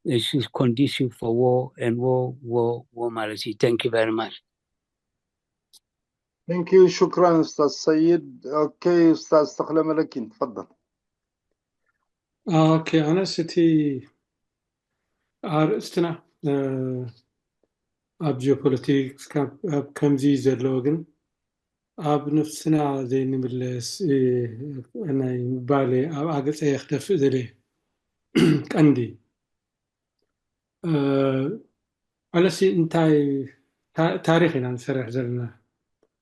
This is conducive for war and war, war, war ማለት እዩ. Thank you very much. Thank you. شكرا أستاذ سيد. Okay, أستاذ تخلى ملكين، تفضل. Okay, ኣነስ እቲ ኣርእስትና ኣብ ጂኦፖለቲክስ ኣብ ከምዚ ዘለዎ ግን ኣብ ነፍስና ዘይንምለስ ናይ ምባል ኣብ ኣገፀ ክደፍእ ዘለ ቀንዲ ኣለሲ እንታይ ታሪኽ ኢና ንሰርሕ ዘለና?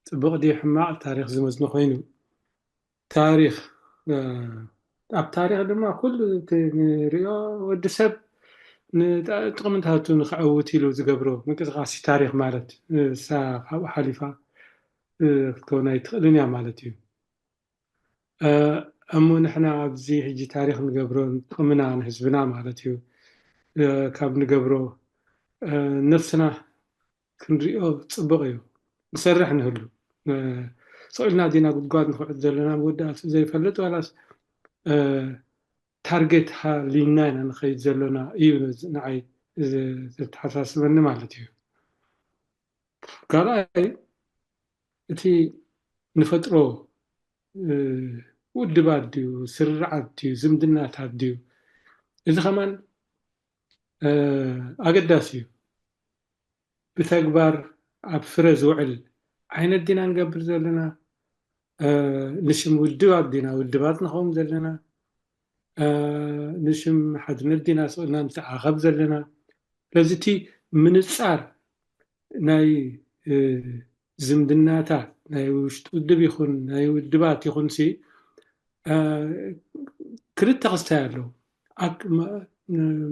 ፅቡቕ ድዩ ሕማቕ ታሪኽ ዝመዝኖ ኮይኑ ታሪኽ ኣብ ታሪኽ ድማ ኩሉ ንሪኦ ወዲ ሰብ ጥቕምታቱ ንክዕውት ኢሉ ዝገብሮ ምንቅስቃሴ ታሪኽ ማለት ንሳ ካብኡ ሓሊፋ ክትከውን ኣይትኽእልን እያ ማለት እዩ። እሞ ንሕና ኣብዚ ሕጂ ታሪኽ ንገብሮ ንጥቕምና ንህዝብና ማለት እዩ ካብ ንገብሮ ነፍስና ክንሪኦ ፅቡቕ እዩ። ንሰርሕ ንህሉ ስቕ ኢልና ዲና ጉድጓድ ንክዕት ዘለና መወዳእቱ ዘይፈልጥ ዋላስ ታርጌት ሃሊና ኢና ንኸይድ ዘለና እዩ ንዓይ ዘተሓሳስበኒ ማለት እዩ። ካልኣይ እቲ ንፈጥሮ ውድባት ድዩ ስርዓት ድዩ ዝምድናታት ድዩ እዚ ከማን ኣገዳሲ እዩ። ብተግባር ኣብ ፍረ ዝውዕል ዓይነት ዲና ንገብር ዘለና ንሽም ውድባት ዲና ውድባት ንኸውን ዘለና ንሽም ሓድነት ዲና ስቕልና ንተዓኸብ ዘለና ስለዚ እቲ ምንፃር ናይ ዝምድናታት ናይ ውሽጢ ውድብ ይኹን ናይ ውድባት ይኹን ሲ ክልተ ክስታይ ኣለዉ።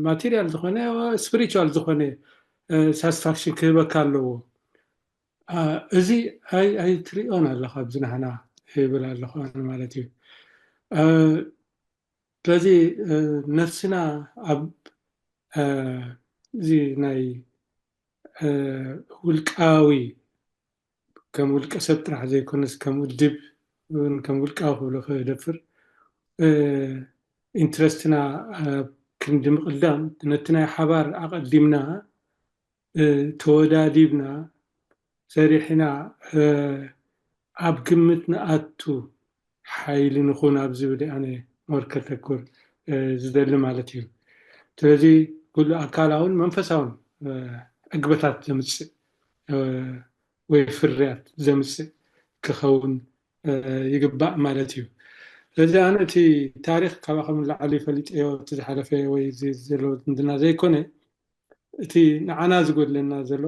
ማቴሪያል ዝኾነ ስፒሪቹዋል ዝኾነ ሳስፋክሽን ክህበካ ኣለዎ። እዚ ኣይትሪኦን ኣለኻ ኣብዚ ናህና ይብል ኣለኹ ማለት እዩ። ስለዚ ነፍስና ኣብ እዚ ናይ ውልቃዊ ከም ውልቀ ሰብ ጥራሕ ዘይኮነስ ከም ውድብ እውን ከም ውልቃዊ ክብሎ ክደፍር ኢንትረስትና ኣብ ክንዲ ምቕዳም ነቲ ናይ ሓባር ኣቐዲምና ተወዳዲብና ሰሪሕና ኣብ ግምት ንኣቱ ሓይሊ ንኹን ኣብ ዝብል ኣነ ሞር ከተኩር ዝደሊ ማለት እዩ። ስለዚ ኩሉ ኣካላውን መንፈሳውን ዕግበታት ዘምፅእ ወይ ፍርያት ዘምፅእ ክኸውን ይግባእ ማለት እዩ። ስለዚ ኣነ እቲ ታሪኽ ካባኹም ንላዕሊ ፈሊጠዮ እቲ ዝሓለፈ ወይ ዘሎ ዝምድና ዘይኮነ እቲ ንዓና ዝጎድለና ዘሎ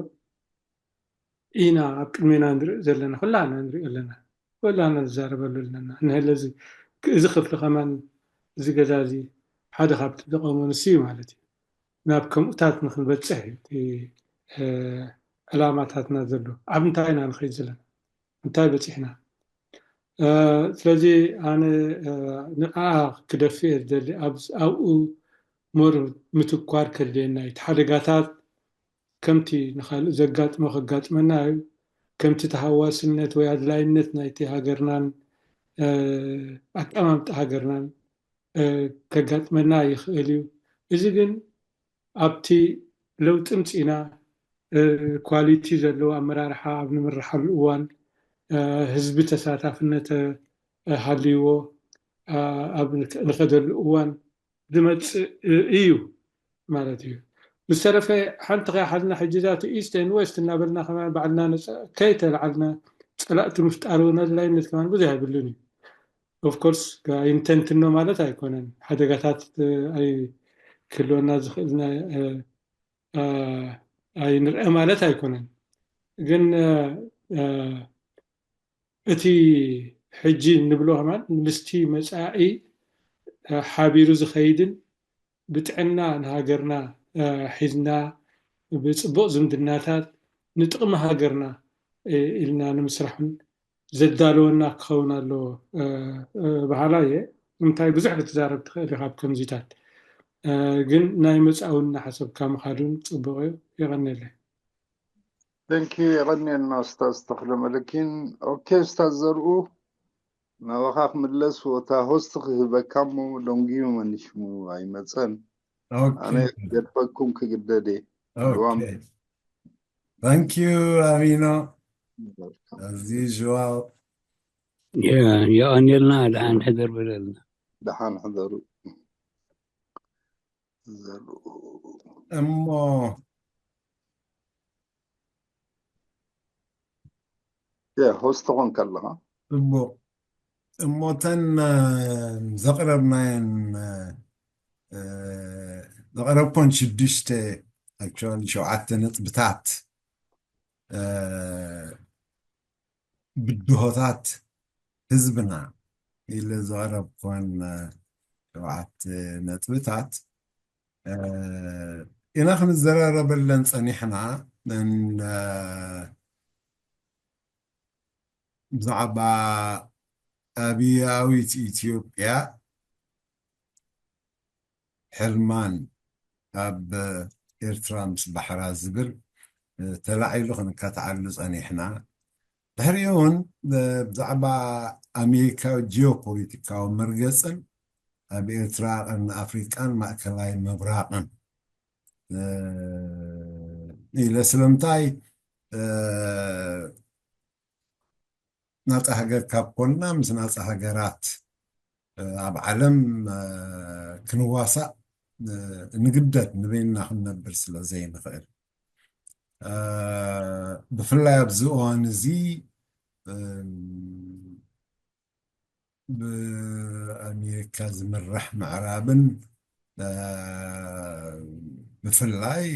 ኢና ኣብ ቅድሜና ንርኢ ዘለና ኩላና ንሪኦ ኣለና ኩላና ንዛረበሉ ኣለና ንህለ እዚ ክፍሊ ከማን እዚ ገዛ እዚ ሓደ ካብቲ ዝቐመ ንሱ እዩ ማለት እዩ ናብ ከምኡታት ንክንበፅሕ እዩ እቲ ዕላማታትና ዘሎ ኣብ እንታይ ኢና ንኸይድ ዘለና እንታይ በፂሕና ስለዚ ኣነ ንዓ ክደፍእ እየ ዝደሊ ኣብኡ ሞር ምትኳር ከድልየና እዩ እቲ ሓደጋታት ከምቲ ንካልእ ዘጋጥሞ ከጋጥመና እዩ ከምቲ ተሃዋስነት ወይ ኣድላይነት ናይቲ ሃገርናን ኣቀማምጣ ሃገርናን ከጋጥመና ይኽእል እዩ እዚ ግን ኣብቲ ለውጢ ምፅኢና ኳሊቲ ዘለዎ ኣመራርሓ ኣብ ንምርሓሉ እዋን ህዝቢ ተሳታፍነት ሃልይዎ ኣብ ንኸደሉ እዋን ዝመፅእ እዩ ማለት እዩ። ብዝተረፈ ሓንቲ ከይሓዝና ሕጂ እዛ ኢስት ኤንድ ዌስት እናበልና ከማን ባዕልና ከይተለዓልና ፀላእቲ ምፍጣር እውን ኣድላይነት ከማን ብዙሕ የብሉን እዩ። ኦፍኮርስ ኢንተንትኖ ማለት ኣይኮነን ሓደጋታት ክህልወና ዝኽእል ኣይንርአ ማለት ኣይኮነን ግን እቲ ሕጂ ንብሎ ከማን ምስቲ መፃኢ ሓቢሩ ዝኸይድን ብጥዕና ንሃገርና ሒዝና ብፅቡቕ ዝምድናታት ንጥቕሚ ሃገርና ኢልና ንምስራሕን ዘዳለወና ክኸውን ኣለዎ በሃላይ እየ። እንታይ ብዙሕ ክትዛረብ ትኽእል ኢኻ ኣብ ከምዚታት ግን ናይ መፃኢ እውን እናሓሰብካ ምኻድ እውን ፅቡቕ እዩ። የቐንየለይ። Thank you የቐንየልና ኡስታዝ ተኽለ መለኪን። ኦኬ ኡስታዝ ዘርኡ ናባኻ ክምለስ እታ ሆስት ክህበካ እሞ ደንጉዩ መን ሽሙ ኣይመፀን። ኣነ ገድፈኩም ክግደድ እየ። ኦኬ። Thank you ኣሚኖ። As usual። የቐንየልና። ደሓን ሕደር በለልና። ደሓን ሕደሩ። ዘሩ እሞ ሆስት ኾንካ ኣለኻ። ጽቡቕ። እሞ እተን ዘቕረብናየን ዘቕረብኮን ሽዱሽተ፣ actually ሸውዓተ ነጥብታት ብድሆታት ህዝብና ኢለ ዘቕረብኮን ሸውዓተ ነጥብታት ኢና ክንዘራረበለን ጸኒሕና። ብዛዕባ ኣብያዊት ኢትዮጵያ ሕልማን ኣብ ኤርትራ ምስ ባሕራ ዝብል ተላዒሉ ክንከታዓሉ ጸኒሕና። ድሕሪኡ እውን ብዛዕባ ኣሜሪካዊ ጂኦፖለቲካዊ መርገጽን ኣብ ኤርትራ፣ ቀርኒ ኣፍሪቃን ማእከላይ ምብራቕን ኢለ ስለምንታይ ናጻ ሃገር ካብ ኮንና ምስ ናጻ ሃገራት ኣብ ዓለም ክንዋሳእ ንግደድ ንበይንና ክንነብር ስለ ዘይንኽእል። ብፍላይ ኣብዚ እዋን እዚ ብኣሜሪካ ዝምራሕ ምዕራብን ብፍላይ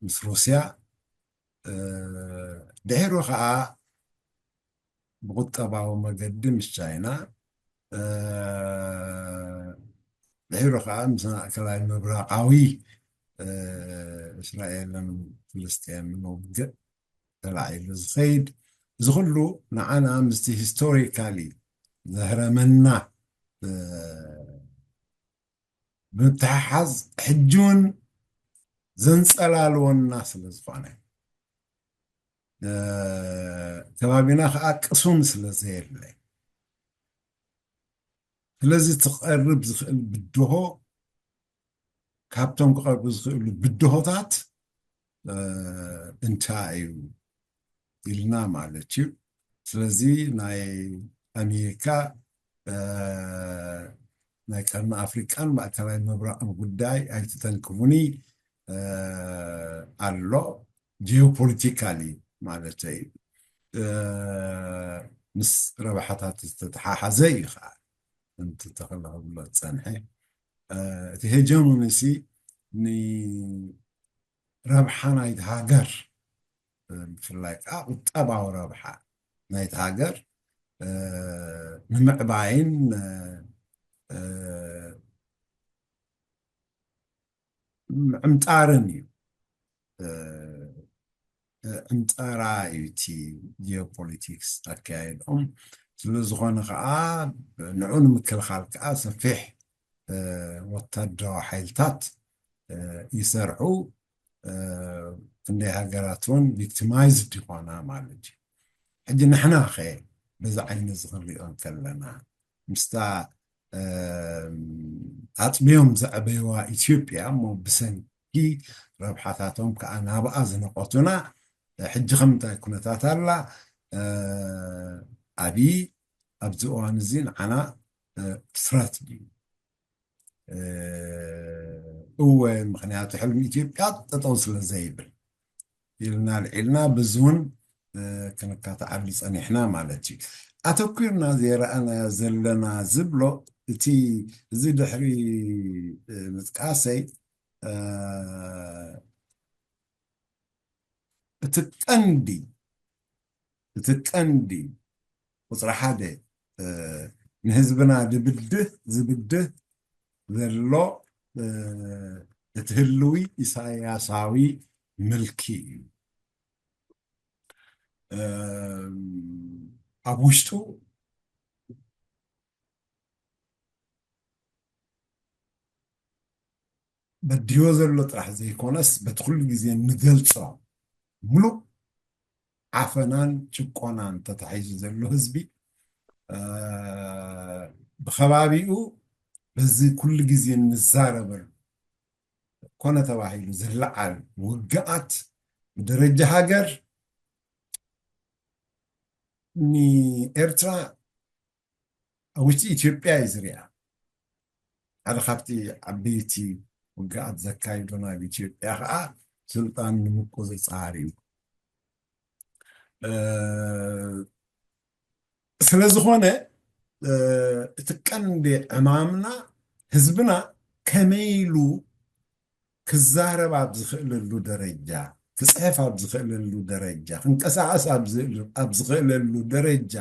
ምስ ሩስያ ድሒሩ ከዓ ብቁጠባዊ መገዲ ምስ ቻይና ድሒሩ ከዓ ምስ ማእከላይ ምብራቃዊ እስራኤልን ፍልስጤምን ውግእ ተላዒሉ ዝኸይድ፣ እዚ ኩሉ ንዓና ምስቲ ሂስቶሪካሊ ዘህረመና ብምትሕሓዝ ሕጂ እውን ዘንፀላልወና ስለ ዝኾነ ከባቢና ከዓ ቅሱን ስለ ዘየለ ስለዚ ትቐርብ ዝኽእል ብድሆ ካብቶም ክቐርቡ ዝኽእሉ ብድሆታት እንታይ እዩ ኢልና ማለት እዩ። ስለዚ ናይ ኣሜሪካ ናይ ቀርኒ ኣፍሪቃን ማእከላይ ምብራቕን ጉዳይ ኣይትተንክፉኒ ኣሎ። ጂኦፖለቲካሊ ማለት እዩ። ምስ ረብሓታት ዝተተሓሓዘ እዩ ከዓ እንተተኽለ ክብሎ ዝፀንሐ እቲ ሄጀሞኒሲ ንረብሓ ናይቲ ሃገር ብፍላይ ከዓ ቁጠባዊ ረብሓ ናይቲ ሃገር ንምዕባይን ምዕምጣርን እዩ። ዕምጠራ እዩ እቲ ጂኦፖለቲክስ ኣካየድኦም። ስለዝኾነ ከዓ ንዑ ንምክልኻል ከዓ ሰፊሕ ወታደራዊ ሓይልታት ይሰርሑ። ክንደይ ሃገራት እውን ቪክቲማይዝድ ይኾና ማለት እዩ። ሕጂ ንሕና ኸ በዚ ዓይነት እዚ ክንሪኦ እንከለና ምስታ ኣጥብዮም ዘዕበይዋ ኢትዮጵያ እሞ ብሰንኪ ረብሓታቶም ከዓ ናብኣ ዝነቆቱና ሕጂ ከምንታይ ኩነታት ኣላ? ኣብይ ኣብዚ እዋን እዚ ንዓና ትረት ድዩ? እወ፣ ምክንያቱ ሕልሚ ኢትዮጵያ ጠጠው ስለ ዘይብል ኢልና ልዒልና ብዚ እውን ክንካተዓሉ ፀኒሕና ማለት እዩ። ኣተኩርና ዘይረኣናዮ ዘለና ዝብሎ እቲ እዚ ድሕሪ ምጥቃሰይ እቲ ቀንዲ እቲ ቀንዲ ቁፅሪ ሓደ ንህዝብና ድብድህ ዝብድህ ዘሎ እቲ ህልዊ ኢሳያሳዊ ምልኪ እዩ። ኣብ ውሽጡ በዲዎ ዘሎ ጥራሕ ዘይኮነስ በቲ ኩሉ ግዜ እንገልፆ ሙሉእ ዓፈናን ጭቆናን ተታሒዙ ዘሎ ህዝቢ ብከባቢኡ በዚ ኩሉ ግዜ እንዛረበሉ ኮነ ተባሂሉ ዝለዓል ውግኣት ብደረጃ ሃገር ንኤርትራ ኣብ ውሽጢ ኢትዮጵያ እዩ ዝርኣ። ሓደ ካብቲ ዓበይቲ ውግኣት ዘካይዱ ናብ ኢትዮጵያ ከዓ ስልጣን ንምቁፅፃር እዩ። ስለዝኾነ እቲ ቀንዲ ዕማምና ህዝብና ከመይ ኢሉ ክዛረብ ኣብ ዝኽእለሉ ደረጃ፣ ክፅሕፍ ኣብ ዝኽእለሉ ደረጃ፣ ክንቀሳቐስ ኣብ ዝኽእለሉ ደረጃ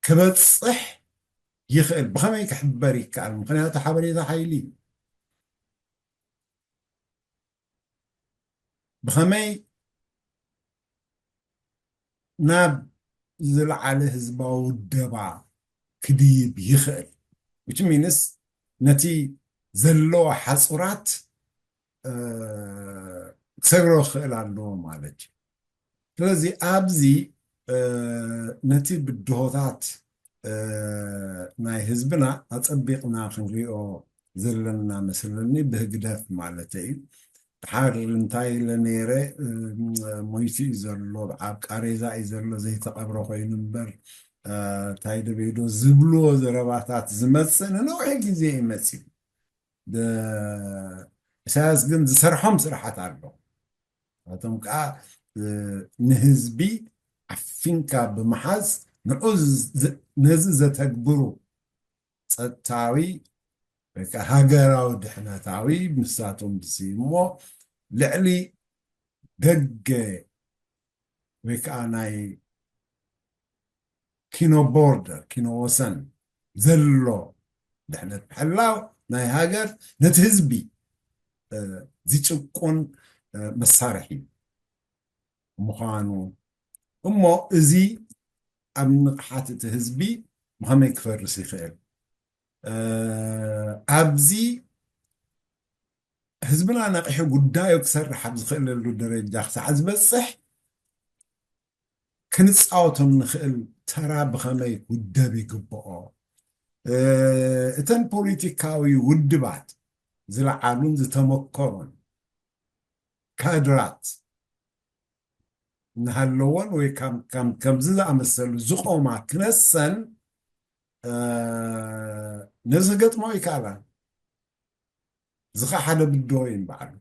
ክበፅሕ ይኽእል። ብኸመይ ክሕበር ይከኣል? ምኽንያቱ ሓበሬታ ሓይሊ እዩ። ብኸመይ ናብ ዝለዓለ ህዝባዊ ውደባ ክድይብ ይኽእል? Which means ነቲ ዘለዎ ሓፁራት ክሰግሮ ክኽእል ኣለዎ ማለት እዩ። ስለዚ ኣብዚ ነቲ ብድሆታት ናይ ህዝብና ኣፀቢቕና ክንሪኦ ዘለና መስለኒ፣ ብህግደፍ ማለት እዩ። ድሓር እንታይ ኢለ ነይረ፣ ሞይቱ እዩ ዘሎ፣ ኣብ ቃሬዛ እዩ ዘሎ፣ ዘይተቐብረ ኮይኑ እምበር እንታይ ደበይዶ ዝብልዎ ዘረባታት ዝመፅእ ንነውሒ ግዜ እዩ መፅዩ። ኢሳያስ ግን ዝሰርሖም ስራሓት ኣሎ። ናቶም ከዓ ንህዝቢ ዓፊንካ ብምሓዝ ንዑ ነዚ ዘተግብሩ ፀጥታዊ ወይ ከዓ ሃገራዊ ድሕነታዊ ምሳቶም ዝስይሞ ልዕሊ ደገ ወይ ከዓ ናይ ኪኖ ቦርደር ኪኖ ወሰን ዘሎ ድሕነት ምሕላው ናይ ሃገር ነቲ ህዝቢ ዝጭቁን መሳርሒ ምዃኑ እሞ እዚ ኣብ ንቕሓት እቲ ህዝቢ ብኸመይ ክፈርስ ይኽእል? ኣብዚ ህዝብና ነቒሑ ጉዳዩ ክሰርሕ ኣብ ዝኽእለሉ ደረጃ ክሳዕ ዝበፅሕ ክንፃወቶ እንኽእል ተራ ብኸመይ ክውደብ ይግብኦ? እተን ፖለቲካዊ ውድባት ዝለዓሉን ዝተመከሩን ካድራት እናሃለዎን ወይ ከምዚ ዝኣመሰሉ ዝቆማ ክነሰን ነዚ ክገጥሞ ይከኣላን። እዚ ከዓ ሓደ ብድሆ እዩ ንባዕሉ።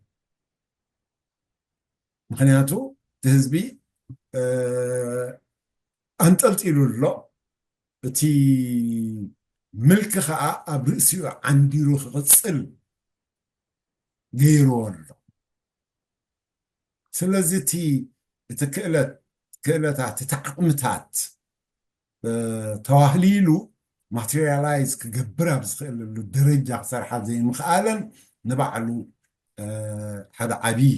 ምኽንያቱ እቲ ህዝቢ ኣንጠልጢሉ ኣሎ። እቲ ምልኪ ከዓ ኣብ ርእሲኡ ዓንዲሩ ክቕፅል ገይርዎ ኣሎ። ስለዚ እቲ እቲ ክእለት ክእለታት እቲ ዓቕምታት ተዋህሊሉ ማቴሪያላይዝ ክገብር ኣብ ዝኽእለሉ ደረጃ ክሰርሓ ዘይምኽኣለን ንባዕሉ ሓደ ዓብዪ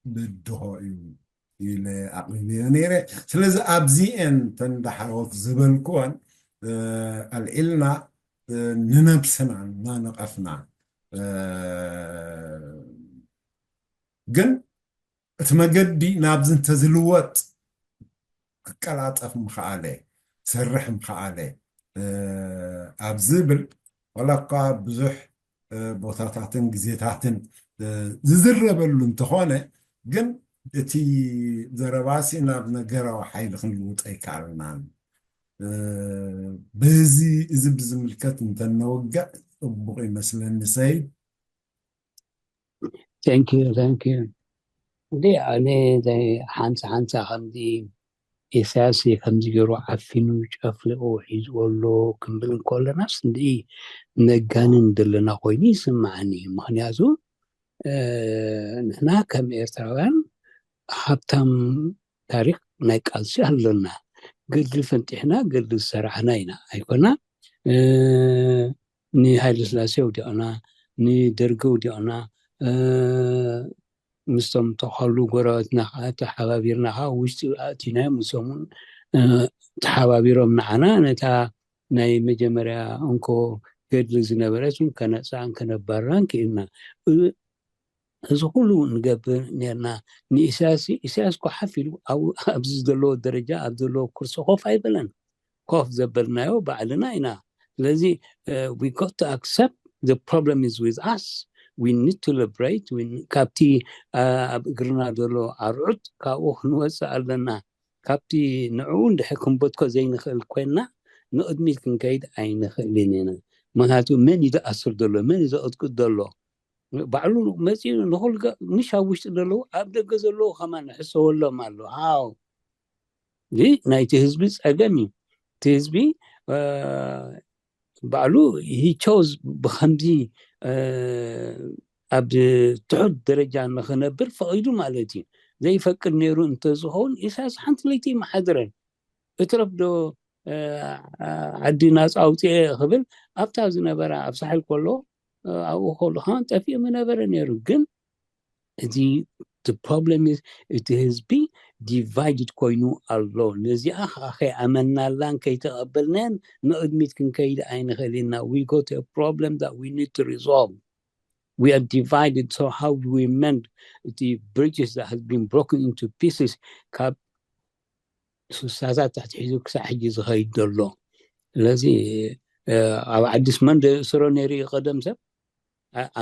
ብድሆ እዩ ኢለ ኣቕሪበዮ ነይረ። ስለዚ ኣብዚኤን ተንዳሓወት ዝበልክወን ኣልዒልና ንነብስና እናነቐፍና ግን እቲ መገዲ ናብዚ እንተዝልወጥ ክቀላጠፍ ምኽኣለ፣ ክሰርሕ ምኽኣለ ኣብ ዝብል ዋላ እኳ ብዙሕ ቦታታትን ግዜታትን ዝዝረበሉ እንተኾነ ግን እቲ ዘረባሲ ናብ ነገራዊ ሓይሊ ክንልውጦ ኣይከኣልናን። በዚ እዚ ብዝምልከት እንተነወግዕ ፅቡቕ ይመስለኒ ሰይድ። Thank you, thank you. እንዴ ኣነ ሓንሳ ሓንሳ ከምዚ ኢሳያስ ከምዚ ገይሩ ዓፊኑ ጨፍሊቑ ሒዝዎ ኣሎ ክንብል እንከለናስ እንዲ ነጋንን ዘለና ኮይኑ ይስምዓኒ። ምኽንያቱ ንሕና ከም ኤርትራውያን ሃብታም ታሪክ ናይ ቃልሲ ኣለና። ገድሊ ፈንጢሕና ገድሊ ዝሰራሕና ኢና ኣይኮና። ንሃይለ ስላሴ ውዲቕና፣ ንደርጊ ውዲቕና፣ ምስቶም ተኸሉ ጎረበትና ከዓ ተሓባቢርና ከዓ ውሽጢ ኣእቲናዮ ምስኦም እውን ተሓባቢሮም ንዓና ነታ ናይ መጀመርያ እንኮ ገድሊ ዝነበረት እውን ከነፅኣን ከነባርራን ክኢልና። እዚ ኩሉ ንገብር ነርና ንኢሳያስ ኢሳያስ ኮሓፍ ኢሉ ኣብዚ ዘለዎ ደረጃ ኣብ ዘለዎ ኩርሲ ኮፍ ኣይበለን። ኮፍ ዘበልናዮ ባዕልና ኢና። ስለዚ we got to accept the problem is with us። we need to liberate ካብቲ ኣብ እግርና ዘሎ ኣርዑት ካብኡ ክንወፅእ ኣለና። ካብቲ ንዕኡ እንድሕር ክንበትኮ ዘይንኽእል ኮይንና ንቕድሚት ክንከይድ ኣይንኽእልን ኢና። ምክንያቱ መን እዩ ዝኣስር ዘሎ? መን እዩ ዘቕጥቅጥ ዘሎ? ባዕሉ መፂኡ ንኹሉ ምሽ ኣብ ውሽጢ ዘለዉ ኣብ ደገ ዘለዉ ከማን ንሕሰበሎም ኣሎ። ሃው ናይቲ ህዝቢ ፀገም እዩ። እቲ ህዝቢ ባዕሉ ሂ ቾዝ ብከምዚ ኣብ ትሑት ደረጃ ንክነብር ፈቒዱ ማለት እዩ። ዘይፈቅድ ነይሩ እንተዝኸውን ኢሳያስ ሓንቲ ለይቲ ይመሓድረን። እትረፍ ዶ ዓዲ ናፃ ኣውፅኤ ክብል ኣብታ ዝነበረ ኣብ ሳሕል ከሎ ኣብኡ ከሎ ከማን ጠፊኡ ምነበረ ነይሩ። ግን እዚ problem is እቲ ህዝቢ divided ኮይኑ ኣሎ። ነዚኣ ከዓ ከይኣመናላን ከይተቐበልናን ንቕድሚት ክንከይድ ኣይንኽእል ኢና። We got a problem that we need to resolve. We are divided, so how do we mend the bridges that has been broken into pieces? ካብ ስሳታት ኣትሒዙ ክሳብ ሕጂ ዝኸይድ ዘሎ። ስለዚ ኣብ ዓዲስ መን ዝእስሮ ነይሩ እዩ ቀደም ሰብ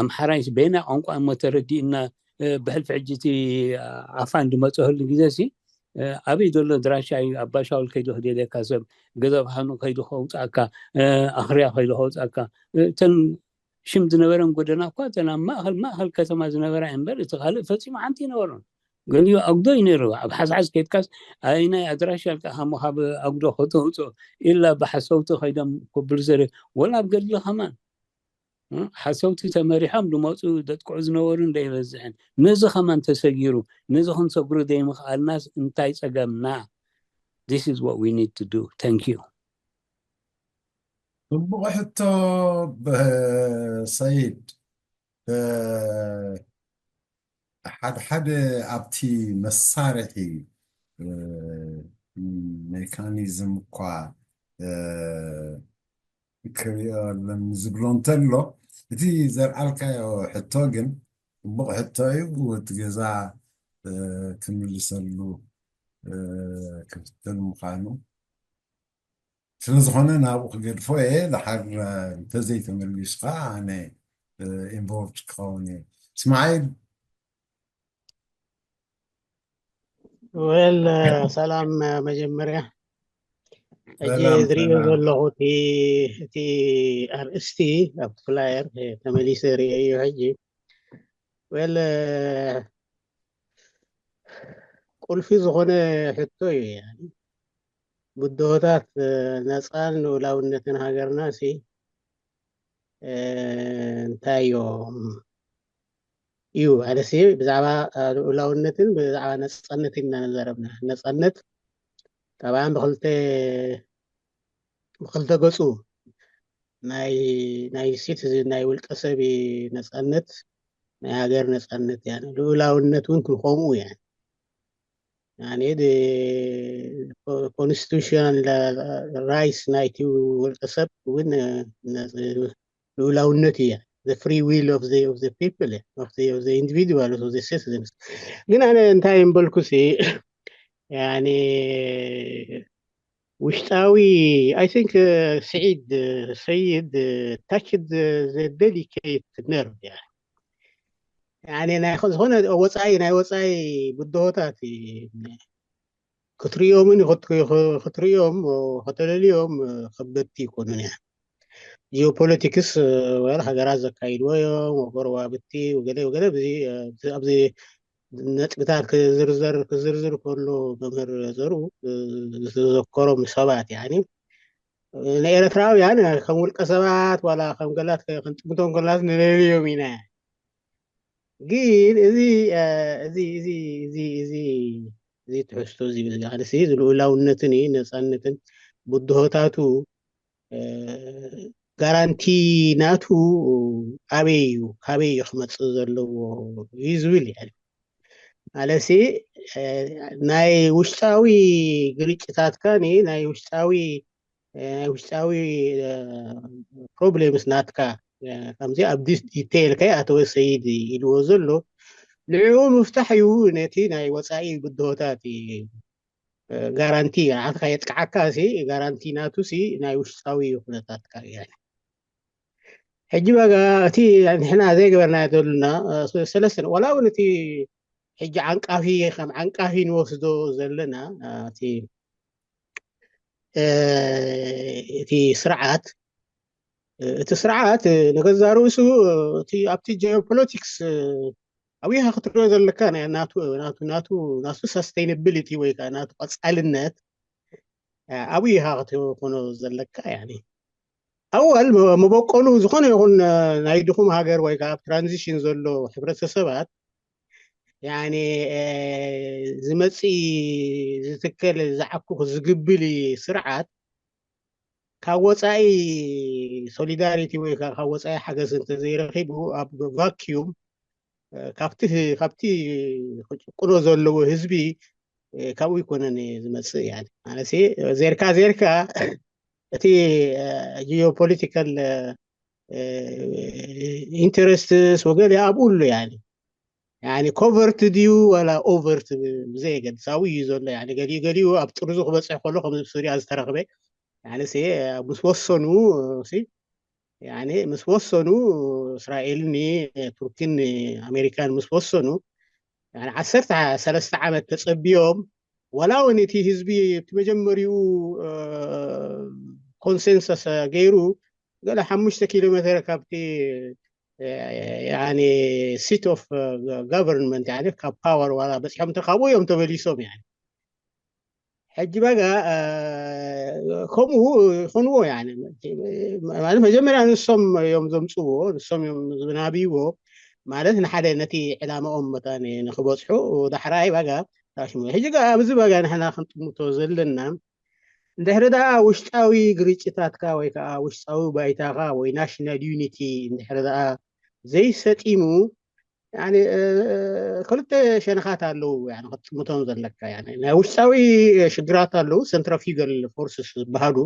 ኣምሓራይስ በየናይ ቋንቋ እሞ ተረዲእና ብሕልፊ ሕጂ እቲ ኣፋን ዝመፀሉ ግዜ ሲ ኣበይ ዘሎ ድራሻ እዩ ኣባሻውል ከይዱ ክደልየካ ሰብ ገዛ ብሃኑ ከይዱ ከውፃእካ ኣኽርያ ከይዱ ከውፃእካ እተን ሽም ዝነበረን ጎደና እኳ እተን ኣብ ማእኸል ማእኸል ከተማ ዝነበራ እምበር እቲ ካልእ ፈፂሙ ሓንቲ ይነበሮን። ገሊኡ ኣጉዶ እዩ ነይሩ። ኣብ ሓዝሓዝ ከይድካስ ኣይናይ ኣድራሻ ልካ ካብ ኣጉዶ ከተውፅኦ ኢላ ብሓሰውቲ ከይዶም ክብሉ ዘር ወላ ኣብ ገድሊ ከማን ሓሰውቲ ተመሪሖም ዝመፁ ዘጥቅዑ ዝነበሩ እንደ ይበዝሕን ነዚ ከማን ተሰጊሩ ነዚ ክንሰግሩ ዘይምኽኣልናስ እንታይ ፀገምና? This is what we need to do. Thank you. ጽቡቕ ሕቶ ሰይድ። ሓደ ሓደ ኣብቲ መሳርሒ ሜካኒዝም እኳ ክሪኦ ኣለኒ ዝብሎ እንተሎ እቲ ዘልዓልካዮ ሕቶ ግን ጽቡቕ ሕቶ እዩ። እቲ ገዛ ክምልሰሉ ክፍትን ምዃኑ ስለዝኾነ ናብኡ ክገድፎ እየ። ድሓር እንተዘይተመሊሱ ከዓ ኣነ ኢንቮልቭድ ክኸውን እየ። እስማዒል ወል ሰላም። መጀመርያ ሕጂ ዝሪኦ ዘለኹ እቲ ኣርእስቲ ኣብቲ ፍላየር ተመሊሰ ሪኦ እዩ። ሕጂ ወል ቁልፊ ዝኾነ ሕቶ እዩ። ብድሆታት ነፃን ልኡላውነትን ሃገርና ሲ እንታይ እዮም እዩ ማለት ብዛዕባ ልኡላውነትን ብዛዕባ ነፃነትን ኢና ነዛረብና። ነፃነት ጠብዓን ብክልተ ብክልተ ገፁ ናይ ናይ ሲቲዝን ናይ ውልቀ ሰብ ነፃነት ናይ ሃገር ነፃነት ያ ልኡላውነት እውን ክንከምኡ ያ ኮንስቲቱሽናል ራይትስ ናይቲ ውልቀ ሰብ እውን ልኡላውነት እያ። The free will of the of the people of the of the individual of the citizens። ግን ኣነ እንታይ እምበልኩ ሲ ያኔ ውሽጣዊ I think ስዒድ ሰይድ touched the delicate nerve ያኔ ናይ ዝኾነ ወፃኢ ናይ ወፃኢ ብድሆታት ክትሪኦምን ክትሪኦም ከተለልዮም ከበድቲ ይኮኑን እያ። ጂኦፖለቲክስ ወል ሃገራት ዘካይድዎ እዮም፣ ጎረባብቲ ወገለ ወገለ ኣብዚ ነጥብታት ክዝርዘር ክዝርዝር ከሎ መምህር ዘሩ ዝተዘከሮም ሰባት ያኒ ንኤርትራውያን ከም ውልቀ ሰባት ዋላ ከም ገላት ክንጥምቶም ከላት ንለልዮም ኢና። ግን እዚ እዚ እዚ እዚ እዚ እዚ ትሕዝቶ እዚ ብዝጋህልሲ እዚ ልኡላውነትን ነፃነትን ብድሆታቱ ጋራንቲ ናቱ ኣበይ እዩ ካበይ እዩ ክመፅእ ዘለዎ እዩ ዝብል እዩ። ማለትሲ ናይ ውሽጣዊ ግርጭታትካ ናይ ውሽጣዊ ናይ ውሽጣዊ problems ናትካ ከምዚ ኣብ ዲቴይል ከይኣተወ ሰይድ ኢልዎ ዘሎ ንዕኡ ምፍታሕ እዩ ነቲ ናይ ወፃኢ ብድሆታት ጋራንቲ ንዓኻ የጥቅዓካ ሲ ጋራንቲ ናቱ ሲ ናይ ውሽጣዊ ኩነታትካ እዩ። ሕጂ በጋ እቲ ንሕና ዘይገበርናዮ ዘለና ሰለስተ ዋላ እውን እቲ ሕጂ ዓንቃፊ ከም ዓንቃፊ ንወስዶ ዘለና እቲ እቲ ስርዓት እቲ ስርዓት ንገዛ ርእሱ እቲ ኣብቲ ጂኦፖለቲክስ ኣብይካ ክትሪኦ ዘለካ ናቱ ናቱ ናቱ ናቱ ሰስተይነብሊቲ ወይ ከዓ ናቱ ቀፃልነት ኣብይካ ክትኮኖ ዘለካ ያኒ ኣወል መበቆሉ ዝኾነ ይኹን ናይ ድኹም ሃገር ወይ ከዓ ኣብ ትራንዚሽን ዘሎ ሕብረተሰባት ያኒ ዝመፅእ ዝትከል ዝዓኩ ዝግብል ስርዓት ካብ ወፃኢ ሶሊዳሪቲ ወይ ከዓ ካብ ወፃኢ ሓገዝ እንተዘይረኪቡ ኣብ ቫኪዩም ካብቲ ካብቲ ክጭቁኖ ዘለዎ ህዝቢ ካብኡ ይኮነን ዝመፅእ ያኒ ማለት ዜርካ ዜርካ እቲ ጂኦፖለቲካል ኢንተረስትስ ወገለ ኣብኡ ኣሎ ያኒ ያኒ ኮቨርት ድዩ ዋላ ኦቨርት ብዘየገድስ ኣብኡ እዩ ዘሎ ያኒ ገሊኡ ገሊኡ ኣብ ጥርዙ ክበፅሕ ከሎ ከም ሱሪያ ዝተረክበ ያኒ ምስ ወሰኑ ያኒ ምስ ወሰኑ እስራኤልን ቱርክን ኣሜሪካን ምስ ወሰኑ ዓሰርተ ሰለስተ ዓመት ተፀቢዮም ዋላ እውን እቲ ህዝቢ እቲ መጀመሪኡ ኮንሰንሰስ ገይሩ ገለ ሓሙሽተ ኪሎ ሜትር ካብቲ ያኒ ሲት ኦፍ ጋቨርንመንት ያኒ ካብ ፓወር ዋላ በፂሖም እንተ ካብኡ እዮም ተመሊሶም ያኒ ሕጂ በጋ ከምኡ ይኾንዎ ያኒ ማለት መጀመርያ ንሶም እዮም ዘምፅዎ ንሶም እዮም ዝናብይዎ ማለት ንሓደ ነቲ ዕላማኦም መታን ንክበፅሑ ዳሕራይ በጋ ታሽሙ ሕጂ ኣብዚ በጋ ንሕና ክንጥምቶ ዘለና እንድሕሪ ደኣ ውሽጣዊ ግርጭታትካ ወይ ከዓ ውሽጣዊ ባይታኻ ወይ ናሽናል ዩኒቲ እንድሕሪ ደኣ ዘይሰጢሙ ክልተ ሸነኻት ኣለዉ ክትጥምቶም ዘለካ ናይ ውሽጣዊ ሽግራት ኣለዉ ሰንትራፊጋል ፎርስስ ዝበሃሉ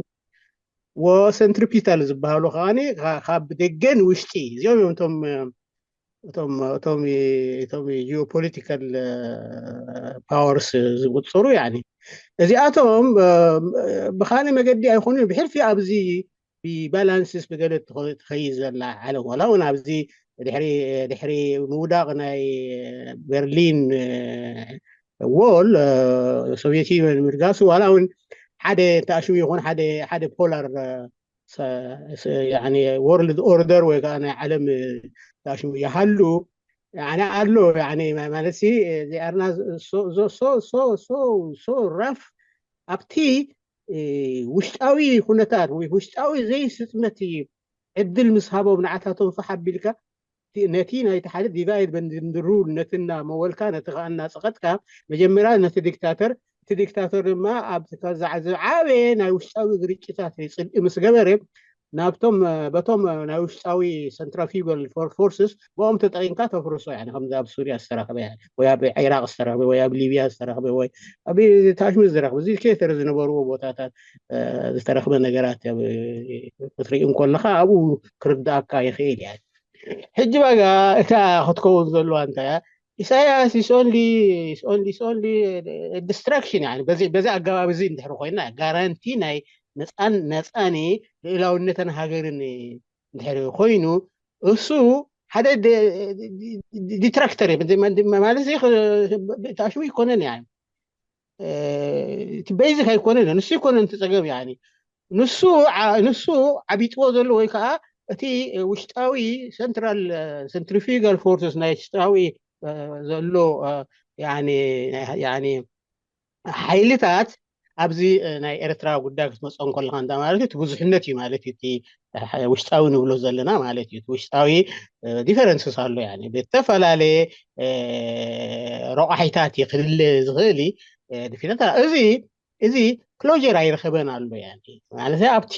ወሰንትሪፒታል ዝበሃሉ ከዓ ካብ ደገን ውሽጢ እዚኦም እዮም እቶም እቶም እቶም እቶም ጂኦፖለቲካል ፓወርስ ዝቁፀሩ ያኒ እዚኣቶም ብካሊእ መገዲ ኣይኮኑ ብሕልፊ ኣብዚ ብባላንስስ ብገለ ትኸይድ ዘላ ዓለም ዋላ እውን ኣብዚ ድሕሪ ድሕሪ ምውዳቕ ናይ በርሊን ዎል ሶቪየት ዩኒየን ምድጋሱ ዋላ እውን ሓደ ተኣሽሙ ይኹን ሓደ ሓደ ፖላር ወርልድ ኦርደር ወይ ከዓ ናይ ዓለም ተኣሽሙ ይሃሉ ኣሎ ማለት ዚኣርና ሶ ራፍ ኣብቲ ውሽጣዊ ኩነታት ወይ ውሽጣዊ ዘይስጥመት ዕድል ምስ ሃቦም ንዓታቶም ፋሕ ኣቢልካ ነቲ ናይቲ ሓደ ዲቫይድ በንድሩ ነትና መወልካ ነቲ ከኣና ፀቐጥካ መጀመርያ ነቲ ዲክታተር እቲ ዲክታተር ድማ ኣብ ዝዓበየ ናይ ውሽጣዊ ግርጭታት ፅልኢ ምስ ገበረ ናብቶም በቶም ናይ ውሽጣዊ ሰንትራፊጋል ፎርስስ ብኦም ተጠቂምካ ተፍርሶ ያ ከምዚ ኣብ ሱሪያ ዝተረክበ ወይ ኣብ ኢራቅ ዝተረክበ ወይ ኣብ ሊብያ ዝተረክበ ወይ ኣብ ታሽሙ ዝተረክበ እዚ ኬተር ዝነበርዎ ቦታታት ዝተረክበ ነገራት ክትርኢ እንከለካ ኣብኡ ክርዳእካ ይኽእል እያ ሕጂ ባጋ እታ ክትከውን ዘለዋ እንታይ እያ ኢሳያስ is only is only is only destruction በዚ ኣገባብ እዚ እንድሕር ኮይና ጋራንቲ ናይ ነፃን ነፃኒ ልእላውነትን ሃገርን እንድሕር ኮይኑ እሱ ሓደ ዲትራክተር ማለት ታሽሙ ይኮነን ያ እቲ ቤዚክ ኣይኮነን ንሱ ይኮነን እቲ ፀገም ያ ንሱ ንሱ ዓቢጥዎ ዘሎ ወይ ከዓ እቲ ውሽጣዊ ሰንትራል ሰንትሪፊጋል ፎርስስ ናይ ውሽጣዊ ዘሎ ሓይልታት ኣብዚ ናይ ኤርትራ ጉዳይ ክትመፅኦ እንከለካ እንዳ ማለት እዩ እቲ ብዙሕነት እዩ ማለት እዩ እቲ ውሽጣዊ ንብሎ ዘለና ማለት እዩ ውሽጣዊ ዲፈረንስስ ኣሎ ያ ብተፈላለየ ረቋሒታት ክልለ ዝኽእል እዩ ድፊነት እዚ እዚ ክሎጀር ኣይረኸበን ኣሎ ያ ማለት ኣብቲ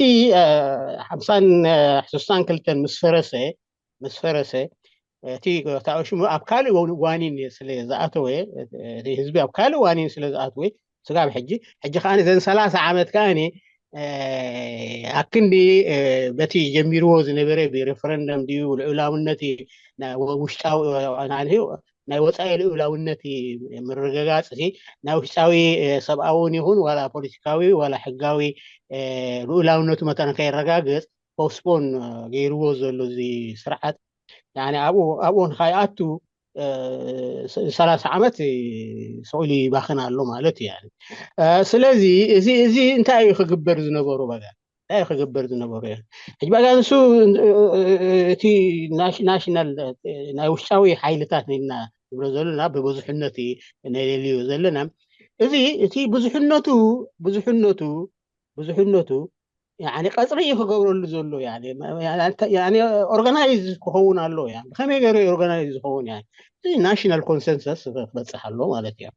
ሓምሳን ስሳን ክልተን ምስ ፈረሰ ምስ ፈረሰ እቲ ታሽሙ ኣብ ካልእ ዋኒን ስለ ዝኣተወ ህዝቢ ኣብ ካልእ ዋኒን ስለ ዝኣተወ ስጋብ ሕጂ ሕጂ ከዓ ዘን ሰላሳ ዓመት ከዓ ኣክንዲ በቲ ጀሚርዎ ዝነበረ ብሬፈረንደም ድዩ ልዑላውነት ውሽጣዊ ናይ ወፃኢ ልኡላውነት ምርግጋፅ ናይ ውሽጣዊ ሰብኣውን ይኹን ዋላ ፖለቲካዊ ዋላ ሕጋዊ ልኡላውነቱ መታን ከይረጋገፅ ፖስፖን ገይርዎ ዘሎ እዚ ስርዓት፣ ኣብኡ ንካይኣቱ ሰላሳ ዓመት ስኢሉ ይባኽን ኣሎ ማለት እዩ። ስለዚ እዚ እዚ እንታይ እዩ ክግበር ዝነበሩ በጋ እንታይ ክግበር ዝነበሩ እዮም። ሕጂ በጋ ንሱ እቲ ናሽናል ናይ ውሽጣዊ ሓይልታት ኢና ንብሎ ዘለና ብብዙሕነት ነልዮ ዘለና። እዚ እቲ ብዙሕነቱ ብዙሕነቱ ብዙሕነቱ ቀፅሪ እዩ ክገብረሉ ዘሎ። ኦርጋናይዝ ክኸውን ኣሎ። ብከመይ ገይሩ ኦርጋናይዝ ዝኸውን ናሽናል ኮንሰንሰስ ክበፅሕ ኣሎ ማለት እዩ።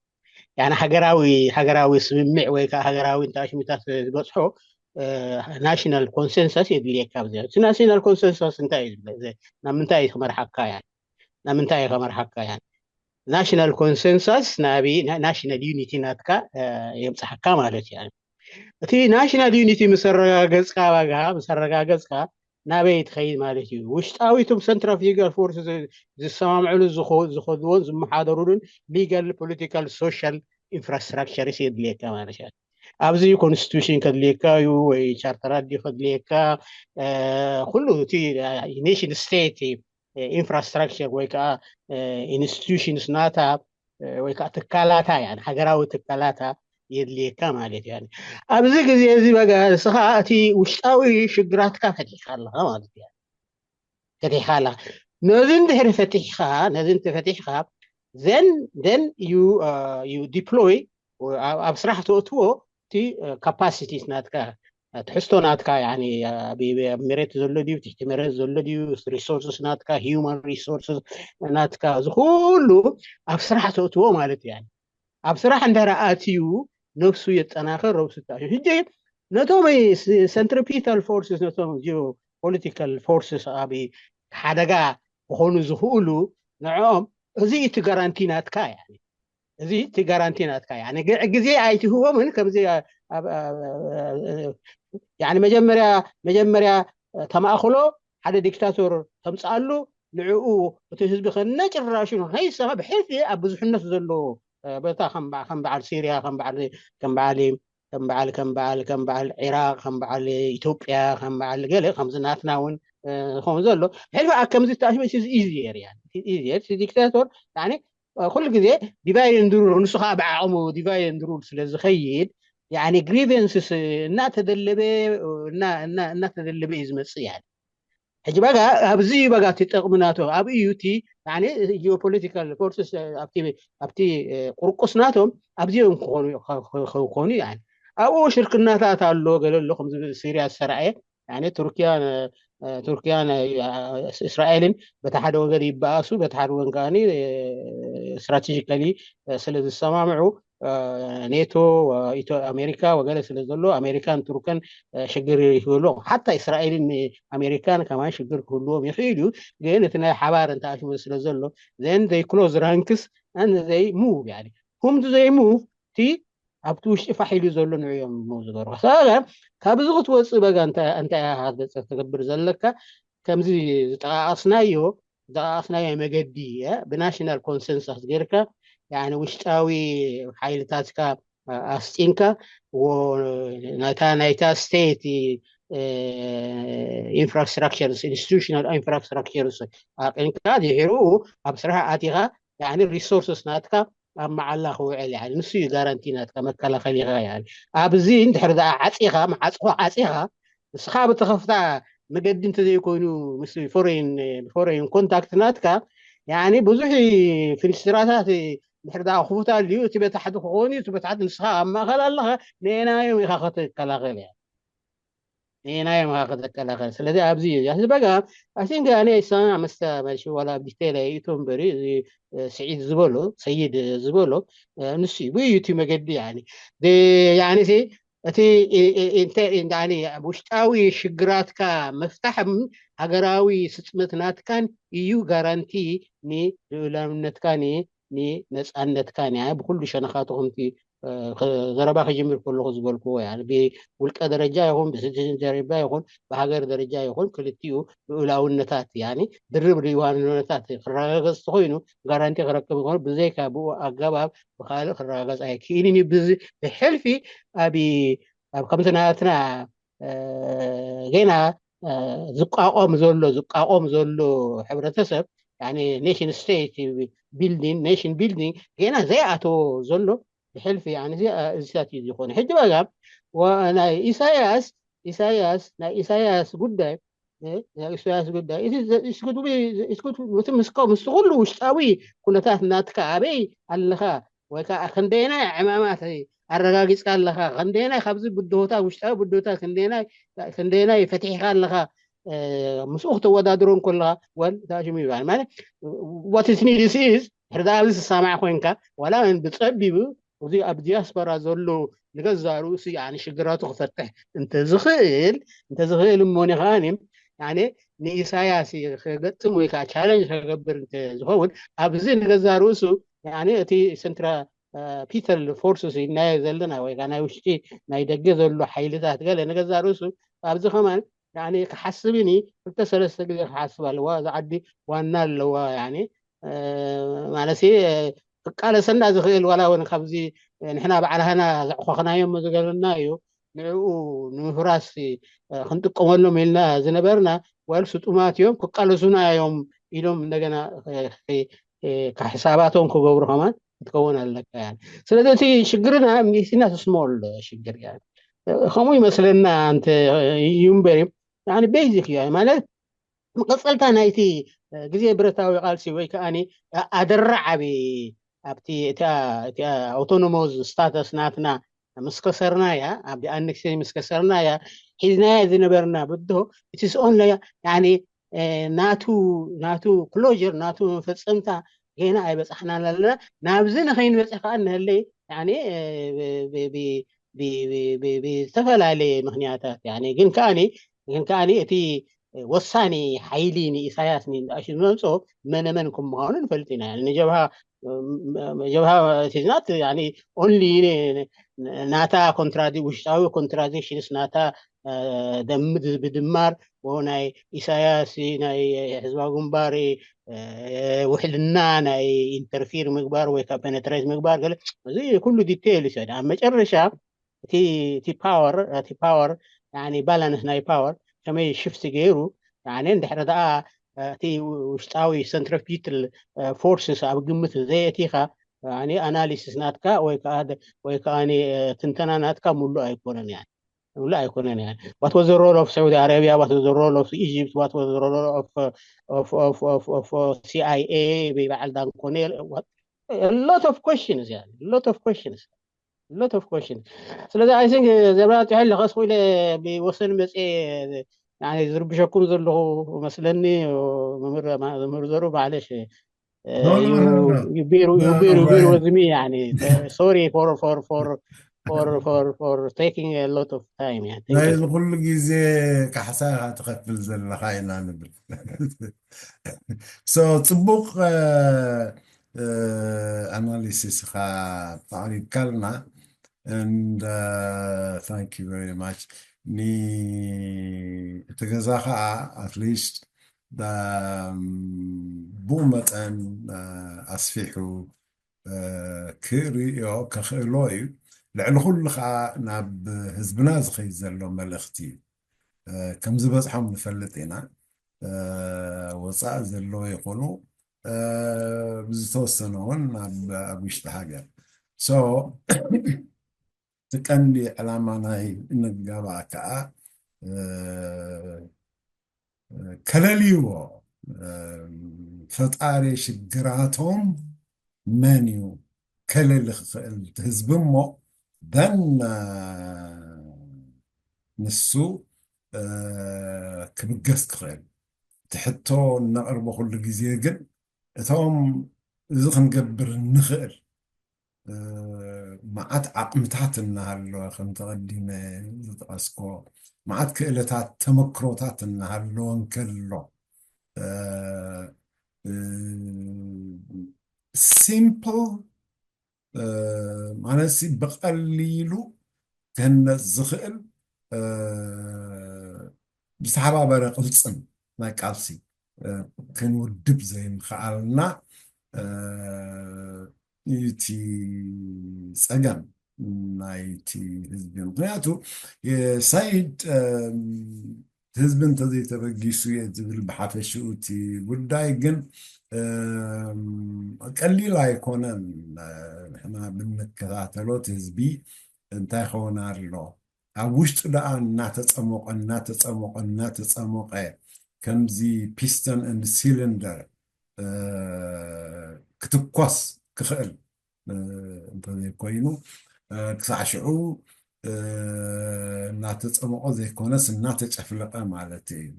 ሃገራዊ ሃገራዊ ስምምዕ ወይ ከዓ ሃገራዊ እንታሽሚታት ዝበፅሖ ናሽናል ኮንሰንሰስ የድልየካ። ናሽናል ኮንሰንሰስ እንታይ እዩ? ናብ ምንታይ ክመርሓካ? ናብ ምንታይ ከመርሓካ? ናሽናል ኮንሰንሳስ ናሽናል ዩኒቲ ናትካ የብፅሓካ ማለት እዩ። እቲ ናሽናል ዩኒቲ ምስ ኣረጋገፅካ፣ ዋጋ ምስ ኣረጋገፅካ ናበይ ትኸይድ ማለት እዩ? ውሽጣዊ እቶም ሰንትራፊጋል ፎርስ ዝሰማምዕሉ ዝኸድዎን ዝመሓደሩሉን ሊጋል፣ ፖለቲካል፣ ሶሻል ኢንፍራስትራክቸርስ የድልየካ ማለት እዩ። ኣብዚ ኮንስቲቱሽን ከድልየካ እዩ ወይ ቻርተር ኣዲ ከድልየካ ኩሉ እቲ ኔሽን ስቴት ኢንፍራስትራክቸር ወይ ከዓ ኢንስቲቱሽንስ ናታ ወይ ከዓ ትካላታ ሃገራዊ ትካላታ የድልየካ ማለት እዩ። ኣብዚ ግዜ እዚ በጋ ንስኻ እቲ ውሽጣዊ ሽግራትካ ፈቲሕካ ኣለኻ ማለት እዩ። ፈቲሕካ ኣለኻ። ነዚ እንድሕሪ ፈቲሕካ ነዚ እንተፈቲሕካ ዘን ደን ዩ ዲፕሎይ ኣብ ስራሕ ተእትዎ እቲ ካፓሲቲስ ናትካ ትሕዝቶ ናትካ ኣብ መሬት ዘሎ ድዩ ትሕቲ መሬት ዘሎ ድዩ ሪሶርስስ ናትካ ሂውማን ሪሶርስስ ናትካ ዝኩሉ ኣብ ስራሕ ተእትዎ ማለት እዩ። ኣብ ስራሕ እንድሕር ኣትዩ ነብሱ የጠናኸር ረብሱ ተኣትዩ ሕጂ ነቶም ሰንትሪፒታል ፎርስስ ነቶም ጂኦ ፖለቲካል ፎርስስ ኣብ ሓደጋ ክኾኑ ዝኽእሉ ንዕኦም እዚ እቲ ጋራንቲ ናትካ እዚ እቲ ጋራንቲ ናትካ ግዜ ኣይትህቦምን ከምዚ መጀመርያ መጀመርያ ተማእክሎ ሓደ ዲክታቶር ተምፅኣሉ ንዕኡ እቲ ህዝቢ ከነጭራሹ ንኸይሰማ ብሕልፊ ኣብ ብዙሕነት ዘለዎ ቦታ ከም በዓል ሲርያ ከም በዓል ከም በዓል ከም በዓል ከም በዓል ከም በዓል ዒራቅ ከም በዓል ኢትዮጵያ ከም በዓል ገለ ከምዚ ናትና እውን ዝኸውን ዘሎ ሕልፊ ኣብ ከምዚ ተኣሽመ ኢዚየር ኢዚየር ዲክታቶር ኩሉ ግዜ ዲቫይድ ሩል ንሱ ከዓ ብዓቅሙ ዲቫይድ ሩል ስለ ዝኸይድ ግሪቨንስስ እናተደለበ እናተደለበ እዩ ዝመፅእ ያ ሕጂ በጋ ኣብዚ በጋ እቲ ጠቕሚ ናቶ ኣብ እዩ እቲ ጂኦፖለቲካል ፎርስስ ኣብቲ ቁርቁስ ናቶም ኣብዚኦም ክኾኑ ክኾኑ ኣብኡ ሽርክናታት ኣሎ ገለ ኣሎ ከም ሲርያ ዝሰራየ ቱርኪያ ቱርኪያን እስራኤልን በቲ ሓደ ወገን ይበኣሱ በቲ ሓደ ወገን ከዓ ስትራቴጂካሊ ስለ ዝሰማምዑ ኔቶ ኣሜሪካ ወገለ ስለ ዘሎ ኣሜሪካን ቱርከን ሽግር ይህልዎም ሓታ እስራኤልን ኣሜሪካን ከማን ሽግር ክህልዎም ይኽእል እዩ ግን እቲ ናይ ሓባር እንተኣሽሙ ስለ ዘሎ ዘን ዘይ ክሎዝ ራንክስ ዘይ ሙቭ ያ ሁምቲ ዘይ ሙቭ እቲ ኣብቲ ውሽጢ ፋሕ ኢሉ ዘሎ ንዕዮም ሙቭ ዝገርቦ ሰበ ካብዚ ክትወፅእ በጋ እንታይ ሃገር ትገብር ዘለካ ከምዚ ዝጠቃቀስናዮ ዝጠቃቀስናዮ መገዲ ብናሽናል ኮንሰንሳስ ጌርካ ውሽጣዊ ሓይልታትካ ኣስጢንካ ናታ ናይታ ስቴት ኢንፍራስትራክቸርስ ኢንስቲቱሽናል ኢንፍራስትራክቸርስ ኣቂንካ ድሕርኡ ኣብ ስራሕ ኣቲኻ ሪሶርስስ ናትካ ኣብ መዓላ ክውዕል ንሱ እዩ ጋራንቲ ናትካ መከላኸሊኻ ኣብዚ እንድሕር ዓፂኻ መዓፅኾ ዓፂኻ ንስኻ ብተኸፍታ መገዲ እንተዘይኮይኑ ምስ ፎሬን ኮንታክት ናትካ ብዙሕ ፍንስትራታት ድሕር ዳ ክፉት ኣልዩ እቲ በታሕቲ ክኾን እዩ እቲ በታሕቲ ንስኻ ኣብ ማእኸል ኣለኻ ነየናዮም ኢኻ ከተከላኸል እያ ነየናዮም ኢኻ ከተከላኸል ስለዚ ኣብዚ እዩ እዚ በጋ ኣሲንከ ኣነ ይሰማማዕ መስተ መልሺ ዋላ ኣብ ዲቴል ኣይእቶ እምበሪ እዚ ስዒድ ዝበሎ ሰይድ ዝበሎ ንሱ እዩ ብእዩ እቲ መገዲ ያኒ ያኒ እቲ ውሽጣዊ ሽግራትካ ምፍታሕ ሃገራዊ ስፅመት ናትካን እዩ ጋራንቲ ንልኡላውነትካን ንነፃነትካን ብኩሉ ሸነኻቱ ከምቲ ዘረባ ክጅምር ከለኹ ዝበልክዎ ብውልቀ ደረጃ ይኹን ብሲቲዝን ደረጃ ይኹን ብሃገር ደረጃ ይኹን ክልቲኡ ልኡላውነታት ድርብ ልዋንነታት ክረጋገፅ ተኮይኑ ጋራንቲ ክረክብ ይኮኑ ብዘይካ ብኡ ኣገባብ ብካልእ ክረጋገፅ ኣይክእልን እዩ ብሕልፊ ኣብ ከምቲ ናትና ጌና ዝቋቆም ዘሎ ዝቋቆም ዘሎ ሕብረተሰብ፣ ኔሽን ስቴት ቢልዲንግ፣ ኔሽን ቢልዲንግ ገና ዘይኣተዎ ዘሎ ብሕልፊ፣ እዚታት እዩ ዝኾነ። ሕጂ በጋ ናይ ኢሳያስ ኢሳያስ ናይ ኢሳያስ ጉዳይ ናይ ኢሳያስ ጉዳይ እቲ ምስ ኩሉ ውሽጣዊ ኩነታት ናትካ፣ ኣበይ ኣለኻ ወይ ከዓ ክንደየናይ ዕማማት ኣረጋጊፅካ ኣለኻ፣ ክንደየናይ ካብዚ ብድሆታት፣ ውሽጣዊ ብድሆታት ክንደየናይ ፈቲሕካ ኣለኻ፣ ምስኡ ክተወዳድሮ እንከለኻ ወል ታሽሙ ይባል ማለት what is needs is ሕርዳ ኣብዚ ትሰማዕ ኮይንካ ዋላ ብፀቢቡ እዚ ኣብ ዲያስፖራ ዘሎ ንገዛ ርእሱ ሽግራቱ ክፈትሕ እንተዝኽእል እንተዝኽእል እሞኒ ከዓኒ ንኢሳያስ ክገጥም ወይ ከዓ ቻለንጅ ከገብር እንተዝኸውን ኣብዚ ንገዛ ርእሱ እቲ ሰንትራ ፒተል ፎርስስ ኢልናዮ ዘለና ወይ ናይ ውሽጢ ናይ ደገ ዘሎ ሓይልታት ገለ ንገዛ ርእሱ ኣብዚ ከማን ክሓስብኒ ክልተ ሰለስተ ግዜ ክሓስብ ኣለዋ። እዛ ዓዲ ዋና ኣለዋ ማለት ክቃለሰና ዝኽእል ዋላ እውን ካብዚ ንሕና ባዕላህና ዘዕኾኽናዮም ዝገበርና እዩ ንዕኡ ንምፍራስ ክንጥቀመሎም ኢልና ዝነበርና ዋል ስጡማት እዮም ክቃለሱና እዮም ኢሎም እንደገና ሕሳባቶም ክገብሩ ከማን ክትከውን ኣለካ። ስለዚ እቲ ሽግርና ሚሲና ስሞል ሽግር ከምኡ ይመስለና እንተ እዩ እምበር ቤዚክ እዩ ማለት መቀፀልታ ናይቲ ግዜ ብረታዊ ቃልሲ ወይ ከዓ ኣደራዓቢ ኣብቲ ኣውቶኖሞዝ ስታተስ ናትና ምስ ከሰርናያ ኣብ ኣነክሴ ምስ ከሰርናያ ሒዝናያ ዝነበርና ብድሆ ኢትስ ኦንሊ ናቱ ናቱ ክሎር ናቱ መፈፀምታ ገና ኣይበፃሕናን ኣለና። ናብዚ ንኸይንበፅሕ ከዓ እንሀለይ ብዝተፈላለየ ምክንያታት ግን ከዓ ግን ከዓ እቲ ወሳኒ ሓይሊ ንኢሳያስ ንእንዳሽ ዝመምፅኦ መነመን ከም ምዃኑ ንፈልጥ ኢና። ንጀብሃ ጀብሃ ሲዝናት ኦንሊ ናታ ኮንትራዲ ውሽጣዊ ኮንትራዲክሽንስ ናታ ደምድ ብድማር ናይ ኢሳያስ ናይ ህዝባዊ ግንባር ውሕልና ናይ ኢንተርፊር ምግባር ወይ ከዓ ፔነትሬት ምግባር ገለ እዚ ኩሉ ዲቴይል ይሰድ ኣብ መጨረሻ እቲ ፓወር እቲ ፓወር ባላንስ ናይ ፓወር ከመይ ሽፍቲ ገይሩ እንድሕረ ደኣ እቲ ውሽጣዊ ሰንትሪፊታል ፎርስስ ኣብ ግምት ዘየእቲኻ ኣናሊሲስ ናትካ ወይ ከዓ ትንተና ናትካ ሙሉእ ኣይኮነን ያ ሙሉእ ኣይኮነን ያ what was the role of Saudi Arabia what was the role of Egypt what was the role of of of of of CIA ብበዓል ዳንኮኔል a lot of questions ያ lot of questions lot of questions ስለዚ I think ዘብራጥሑ ለኸስኩ ኢለ ብወሰን መፅኤ ዝርብሸኩም ዘለኹ መስለኒ መምህር ዘሩ ማዕለሽ you bear with me يعني sorry for for for for for for taking a lot of time يعني ናይ ኩሉ ግዜ ካሕሳ ትኸፍል ዘለኻ ኢና ንብል so ፅቡቅ ኣናሊሲስ ኻ ኣቕሪብካልና and uh, thank you very much እቲ ገዛ ከዓ at least ብኡ መጠን ኣስፊሑ ክርእዮ ከኽእሎ እዩ። ልዕሊ ኩሉ ከዓ ናብ ህዝብና ዝኸይድ ዘሎ መልእኽቲ እዩ። ከም ዝበፅሖም ንፈልጥ ኢና። ወፃኢ ዘለዎ ይኹኑ ብዝተወሰነ እውን ኣብ ውሽጢ ሃገር so እቲ ቀንዲ ዕላማ ናይ እንጋባእ ከዓ ከለልይዎ ፈጣሪ ሽግራቶም መን እዩ ከለሊ ክኽእል ህዝቢ እሞ then ንሱ ክብገስ ክኽእል እቲ ሕቶ እነቕርቦ ኩሉ ግዜ ግን እቶም እዚ ክንገብር እንኽእል መዓት ዓቕምታት እናሃለወ ከም ተቐዲመ ዝጠቐስኮ መዓት ክእለታት ተመክሮታት እናሃለወ እንከሎ simple ማለት ብቐሊሉ ክህነፅ ዝኽእል ብዝተሓባበረ ቅልፅም ናይ ቃልሲ ክንውድብ ዘይምኽኣልና እቲ ፀገም ናይቲ ህዝቢ ምክንያቱ ሰይድ ህዝቢ እንተዘይተበጊሱ እየ ዝብል ብሓፈሽኡ እቲ ጉዳይ ግን ቀሊል ኣይኮነን። ንሕና ብንከታተሎ እቲ ህዝቢ እንታይ ይኸውን ኣሎ ኣብ ውሽጡ ደኣ እናተፀሞቐ እናተፀሞቐ እናተፀሞቐ ከምዚ ፒስተን እንድ ሲሊንደር ክትኮስ ክኽእል እንተዘይኮይኑ ክሳዕ ሽዑ እናተፀመቆ ዘይኮነስ እናተጨፍለቀ ማለት እዩ።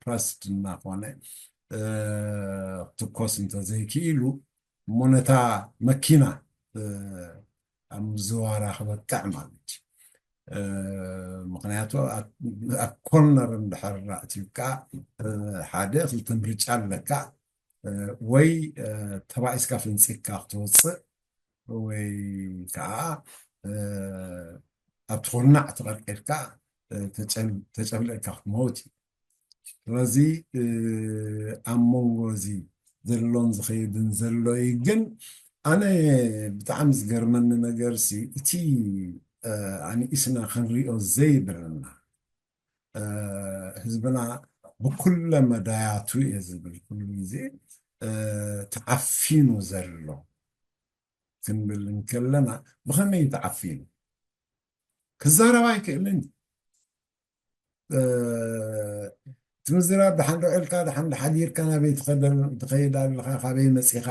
ፕረስድ እናኾነ ክትኮስ እንተዘይክኢሉ እሞ ነታ መኪና ኣብ ምዝዋራ ክበቅዕ ማለት እዩ። ምክንያቱ ኣብ ኮርነር እንድሕር ኣእትዩካ ሓደ ክልተ ምርጫ ኣለካ። ወይ ተባኢስካ ፍንፂካ ክትወፅእ ወይ ከዓ ኣብቲ ኩርናዕ ተቐርቂርካ ተጨፍሊቕካ ክትመውት እዩ። ስለዚ ኣብ መንጎ እዚ ዘሎን ዝኸይድን ዘሎ እዩ። ግን ኣነ ብጣዕሚ ዝገርመኒ ነገር ሲ እቲ ኣንኢስና ክንሪኦ ዘይብልና ህዝብና ብኩለ መዳያቱ እየ ዝብል ኩሉ ግዜ ተዓፊኑ ዘሎ ክንብል እንከለና ብኸመይ ተዓፊኑ ክዛረብ ኣይክእልን። እቲ ምዝራብ ደሓን ዶ ኢልካ ደሓን ሓዲርካ ናበይ ትኸይድ ኣለኻ ካበይ መፂኻ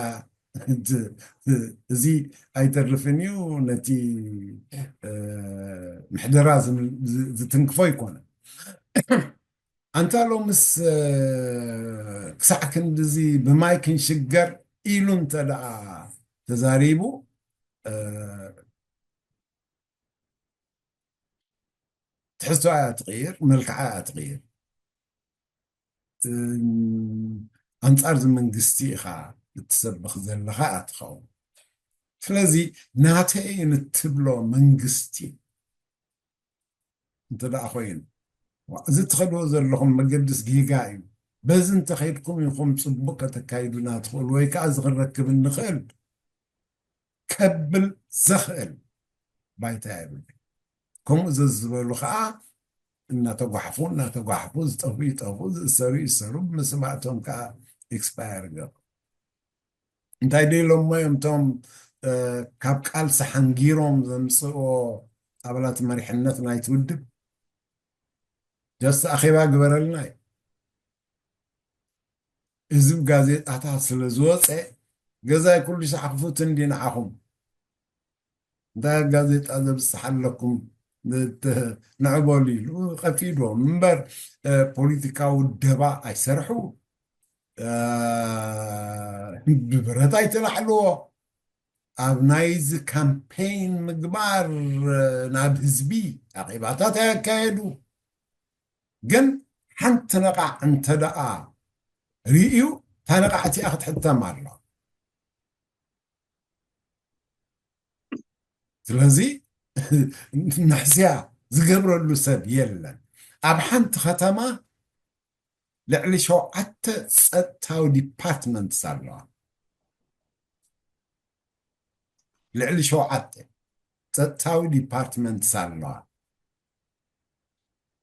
እዚ ኣይተርፍን እዩ። ነቲ ምሕደራ ዝትንክፎ ኣይኮነን። ኣንታ ሎምስ ክሳዕ ክንድዚ ብማይ ክንሽገር ኢሉ እንተ ደኣ ተዛሪቡ ትሕዝቶ እያ ትቕይር፣ መልክዓ እያ ትቕይር። ኣንጻር እዚ መንግስቲ ኢኻ እትሰብኽ ዘለኻ እያ ትኸውን። ስለዚ ናተይ ንትብሎ መንግስቲ እንተ ደኣ ኮይኑ እዚ ትኸድዎ ዘለኹም መገድስ ጌጋ እዩ። በዚ እንተኸይድኩም ኢኹም ፅቡቅ ከተካይዱና ትኽእሉ ወይ ከዓ እዚ ክንረክብ እንኽእል ከብል ዘኽእል ባይታ የብሉ። ከምኡ ዘዝበሉ ከዓ እናተጓሕፉ እናተጓሕፉ ዝጠፉ ይጠፉ ዝእሰሩ ይእሰሩ ብመስማእቶም ከዓ ኤክስፓየር ገሩ። እንታይ ዶ ኢሎሞ እዮም እቶም ካብ ቃልሲ ሓንጊሮም ዘምፅእዎ ኣባላት መሪሕነት ናይቲ ውድብ ጀስት ኣኼባ ግበረልና እዩ። እዚ ብጋዜጣታት ስለ ዝወፀ ገዛይ ኩሉ ሰዓኽፉት እንዲ ንዓኹም እንታይ ጋዜጣ ዘብፅሕ ኣለኩም ንዕበሉ ኢሉ ቀፊድዎም እምበር ፖለቲካዊ ደባ ኣይሰርሑ ብብረት ኣይተላዕልዎ ኣብ ናይዚ ካምፔን ምግባር ናብ ህዝቢ ኣኼባታት ኣየካየዱ ግን ሓንቲ ነቓዕ እንተ ደኣ ርእዩ እታ ነቓዕ እቲኣ ክትሕተም ኣሎ ስለዚ ንሕስያ ዝገብረሉ ሰብ የለን ኣብ ሓንቲ ከተማ ልዕሊ ሸውዓተ ጸጥታዊ ዲፓርትመንትስ ኣለዋ ልዕሊ ሸውዓተ ጸጥታዊ ዲፓርትመንትስ ኣለዋ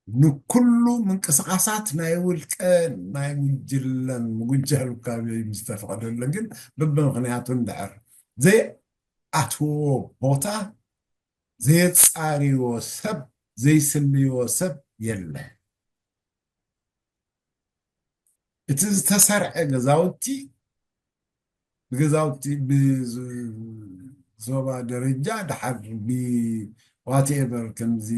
ንኩሉ ምንቅስቃሳት ናይ ውልቀ ናይ ጉጅለን ምጉጃል ካብ ዝተፈቀደለን ግን በብምክንያቱ እንድሕር ዘይኣትዎ ቦታ ዘየፃርይዎ ሰብ ዘይስልይዎ ሰብ የለን እቲ ዝተሰርዐ ገዛውቲ ብገዛውቲ ብዞባ ደረጃ ድሓር ብዋትኤቨር ከምዚ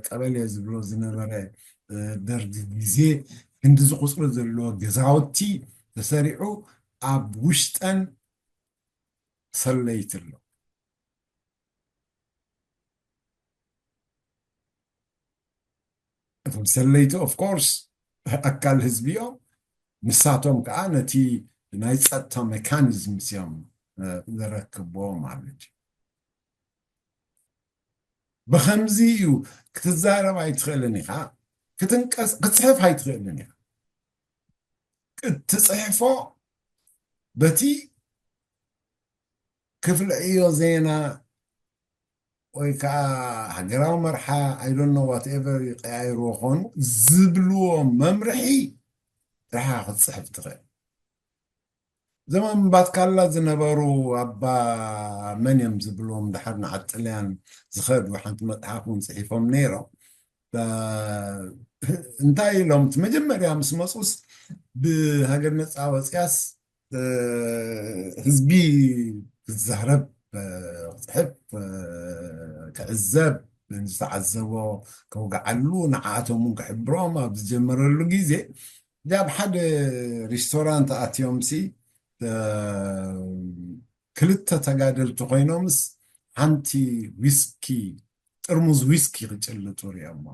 ቀበሌ ዝብሎ ዝነበረ ደርጊ ግዜ ክንዲ ዝቁፅሪ ዘለዎ ገዛውቲ ተሰሪዑ ኣብ ውሽጠን ሰለይቲ ኣሎ እቶም ሰለይቲ ኦፍኮርስ ኣካል ህዝቢ እዮም ንሳቶም ከዓ ነቲ ናይ ፀጥታ ሜካኒዝምስ እዮም ዘረክብዎ ማለት እዩ ብከምዚ እዩ ክትዛረብ ኣይትኽእልን ኢኻ ክትንቀስ ክትፅሕፍ ኣይትኽእልን ኢኻ ክትፅሕፎ በቲ ክፍሊ ዕዮ ዜና ወይ ከዓ ሃገራዊ መርሓ፣ I don't know, whatever ይቀያይርዎ ኾኑ፣ ዝብልዎ መምርሒ ጥራሕ ክትፅሕፍ ትኽእል። ዘመን ባትካላ ዝነበሩ ኣባ መን እዮም ዝብልዎም፣ ድሓር ንዓዲ ጥልያን ዝኸዱ ሓንቲ መፅሓፍ እውን ፅሒፎም ነይሮም። እንታይ ኢሎም? እቲ መጀመርያ ምስ መፁስ ብሃገር ነፃ ወፅያስ ህዝቢ ክዛረብ፣ ክፅሕፍ፣ ክዕዘብ፣ ዝተዓዘቦ ከውግዓሉ፣ ንዓኣቶም እውን ክሕብሮም ኣብ ዝጀመረሉ ግዜ፣ እዚኣ ኣብ ሓደ ሪስቶራንት ኣትዮም ሲ ክልተ ተጋደልቲ ኮይኖምስ ሓንቲ ዊስኪ፣ ጥርሙዝ ዊስኪ ክጭልጡ ሪኦሞ።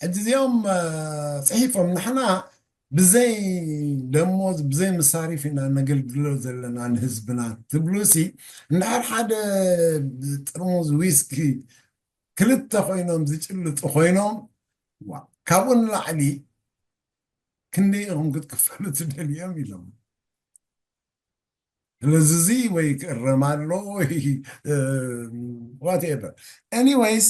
ሕጂ እዚኦም ፅሒፎም፣ ንሕና ብዘይ ደሞዝ ብዘይ መሳሪፍ ኢና ነገልግሎ ዘለና ንህዝብና ትብሉ ሲ፣ እንድሕር ሓደ ጥርሙዝ ዊስኪ ክልተ ኮይኖም ዝጭልጡ ኮይኖም፣ ካብኡ ንላዕሊ ክንደይ ኢኹም ክትክፈሉ ትደልዮም ኢሎም። ስለዚ እዚ ወይ ክእረም ኣሎ ወይ whatever, anyways፣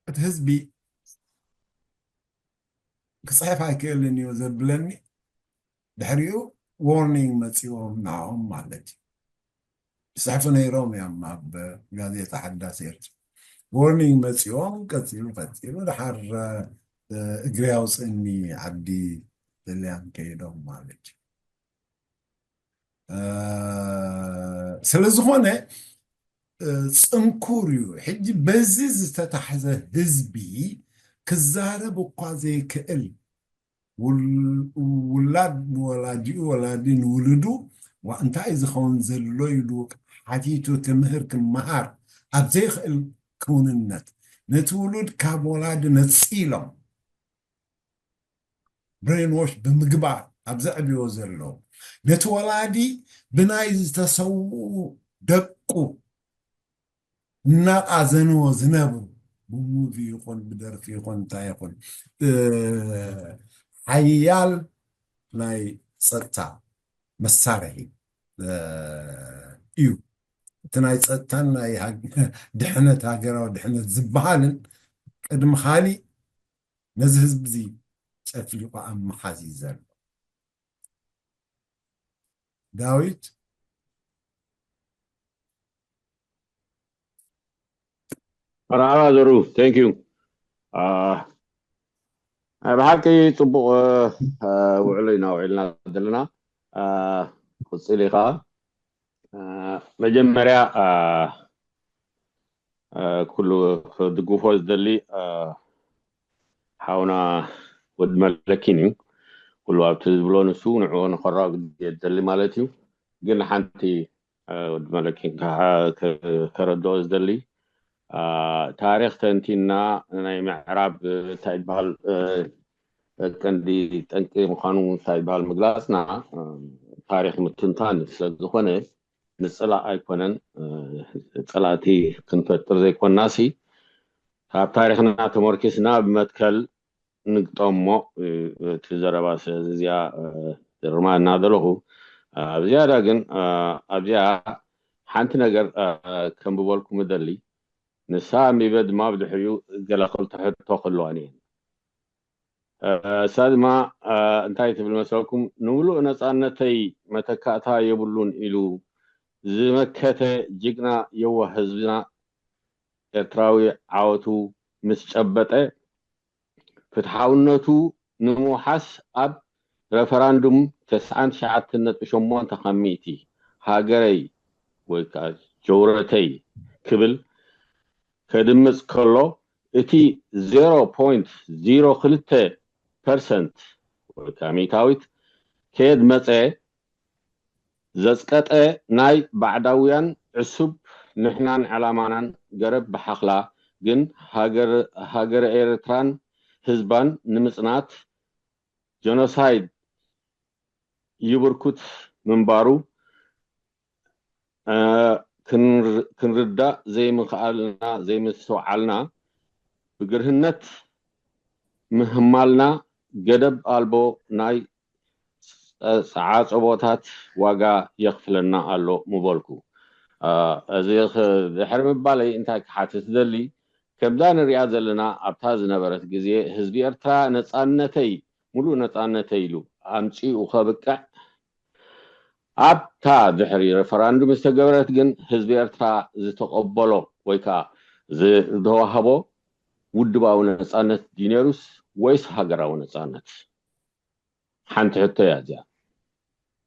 እቲ ህዝቢ ክፅሕፍ ኣይክእልን እዩ ዘብለኒ። ድሕሪኡ ዋርኒንግ መፂዎም ንዕኦም ማለት እዩ። ይፅሕፉ ነይሮም እዮም ኣብ ጋዜጣ ሓዳስ ኤርትራ። ዋርኒንግ መፂዎም፣ ቀፂሉ ቀፂሉ ድሓር እግሪ ኣውፅእኒ ዓዲ ጥልያን ከይዶም ማለት እዩ። ስለዝኾነ ፅንኩር እዩ። ሕጂ በዚ ዝተታሕዘ ህዝቢ ክዛረብ እኳ ዘይክእል፣ ውላድ ንወላዲኡ፣ ወላዲ ንውሉዱ፣ ዋ እንታይ ዝኸውን ዘሎ ኢሉ ሓቲቱ ክምህር ክመሃር ኣብ ዘይኽእል ክውንነት፣ ነቲ ውሉድ ካብ ወላዲ ነፂሎም ብሬንዎሽ ብምግባር ኣብ ዘዕብዮ ዘለዉ፣ ነቲ ወላዲ ብናይ ዝተሰውኡ ደቁ እናቃዘንዎ ዝነብሩ፣ ብሙቪ ይኹን ብደርፊ ይኹን እንታይ ይኹን ሓያል ናይ ፀጥታ መሳርሒ እዩ። እቲ ናይ ፀጥታን ናይ ድሕነት፣ ሃገራዊ ድሕነት ዝበሃልን ቅድሚ ካሊእ ነዚ ህዝቢ እዚ ጨፍሊቑ ኣብ ምሓዝ እዩ ዘሎ። ዳዊት። መርሓባ ዘሩ፣ thank you። ናይ ብሓቂ ፅቡቕ ውዕሎ ኢና ውዒልና ዘለና። ክፅል ኢኻ። መጀመርያ ኩሉ ክድግፎ ዝደሊ ሓውና ወዲ መለኪን እዩ። ኩሉ ኣብቲ ዝብሎ ንሱ ንዕኡ ንኸራግድ እየ ዝደሊ ማለት እዩ። ግን ሓንቲ ወዲ መለኪን ከረድኦ ዝደሊ፣ ታሪኽ ተንቲና ናይ ምዕራብ እንታይ ይበሃል ቀንዲ ጠንቂ ምዃኑ እንታይ ይበሃል ምግላፅና ታሪኽ ምትንታን ስለዝኾነ ንፅላእ ኣይኮነን። ፀላእቲ ክንፈጥር ዘይኮናሲ ካብ ታሪኽና ተመርኪስና ብመትከል ንግጠሞ እቲ ዘረባ። ስለዚ እዚኣ ዝርማ እናደለኹ ኣብ ዝያዳ ግን ኣብዚኣ ሓንቲ ነገር ከንብበልኩም እደሊ። ንሳ ኣንቢበ ድማ ብድሕሪኡ ገለ ክልተ ሕቶ ክህልዋን እየን። እሳ ድማ እንታይ ትብል መሰልኩም? ንምሉእ ነፃነተይ መተካእታ የብሉን ኢሉ ዝመከተ ጅግና የዋህ ህዝብና ኤርትራዊ ዓወቱ ምስ ጨበጠ ፍትሓውነቱ ንምውሓስ ኣብ ረፈራንዱም ተስዓን ትሽዓተን ነጥቢ ሸሞንተ ካብ ሚእቲ ሃገረይ ወይ ከዓ ጀውረተይ ክብል ከድምፅ ከሎ እቲ ዜሮ ፖይንት ዜሮ ክልተ ፐርሰንት ወይ ከዓ ሚእታዊት ከየድመፀ ዘፅቀጠ ናይ ባዕዳውያን ዕሱብ ንሕናን ዕላማናን ገረብ ብሓኽላ ግን ሃገረ ኤርትራን ህዝባን ንምፅናት ጀኖሳይድ ይብርኩት ምንባሩ ክንርዳእ ዘይምኽኣልና ዘይምስትውዓልና ብግርህነት ምህማልና ገደብ ኣልቦ ናይ ዓጸቦታት ዋጋ የኽፍለና ኣሎ ምበልኩ። እዚ ድሕሪ ምባለይ እንታይ ክሓትት ደሊ፣ ከምዛ ንሪኣ ዘለና ኣብታ ዝነበረት ግዜ ህዝቢ ኤርትራ ነጻነተይ፣ ሙሉእ ነጻነተይ ኢሉ ኣምጺኡ ከብቅዕ ኣብታ ድሕሪ ሬፈራንዱም ዝተገበረት ግን ህዝቢ ኤርትራ ዝተቐበሎ ወይ ከዓ ዝተዋህቦ ውድባዊ ነጻነት ድዩ ነይሩስ ወይስ ሃገራዊ ነጻነት? ሓንቲ ሕቶ እያ እዚኣ።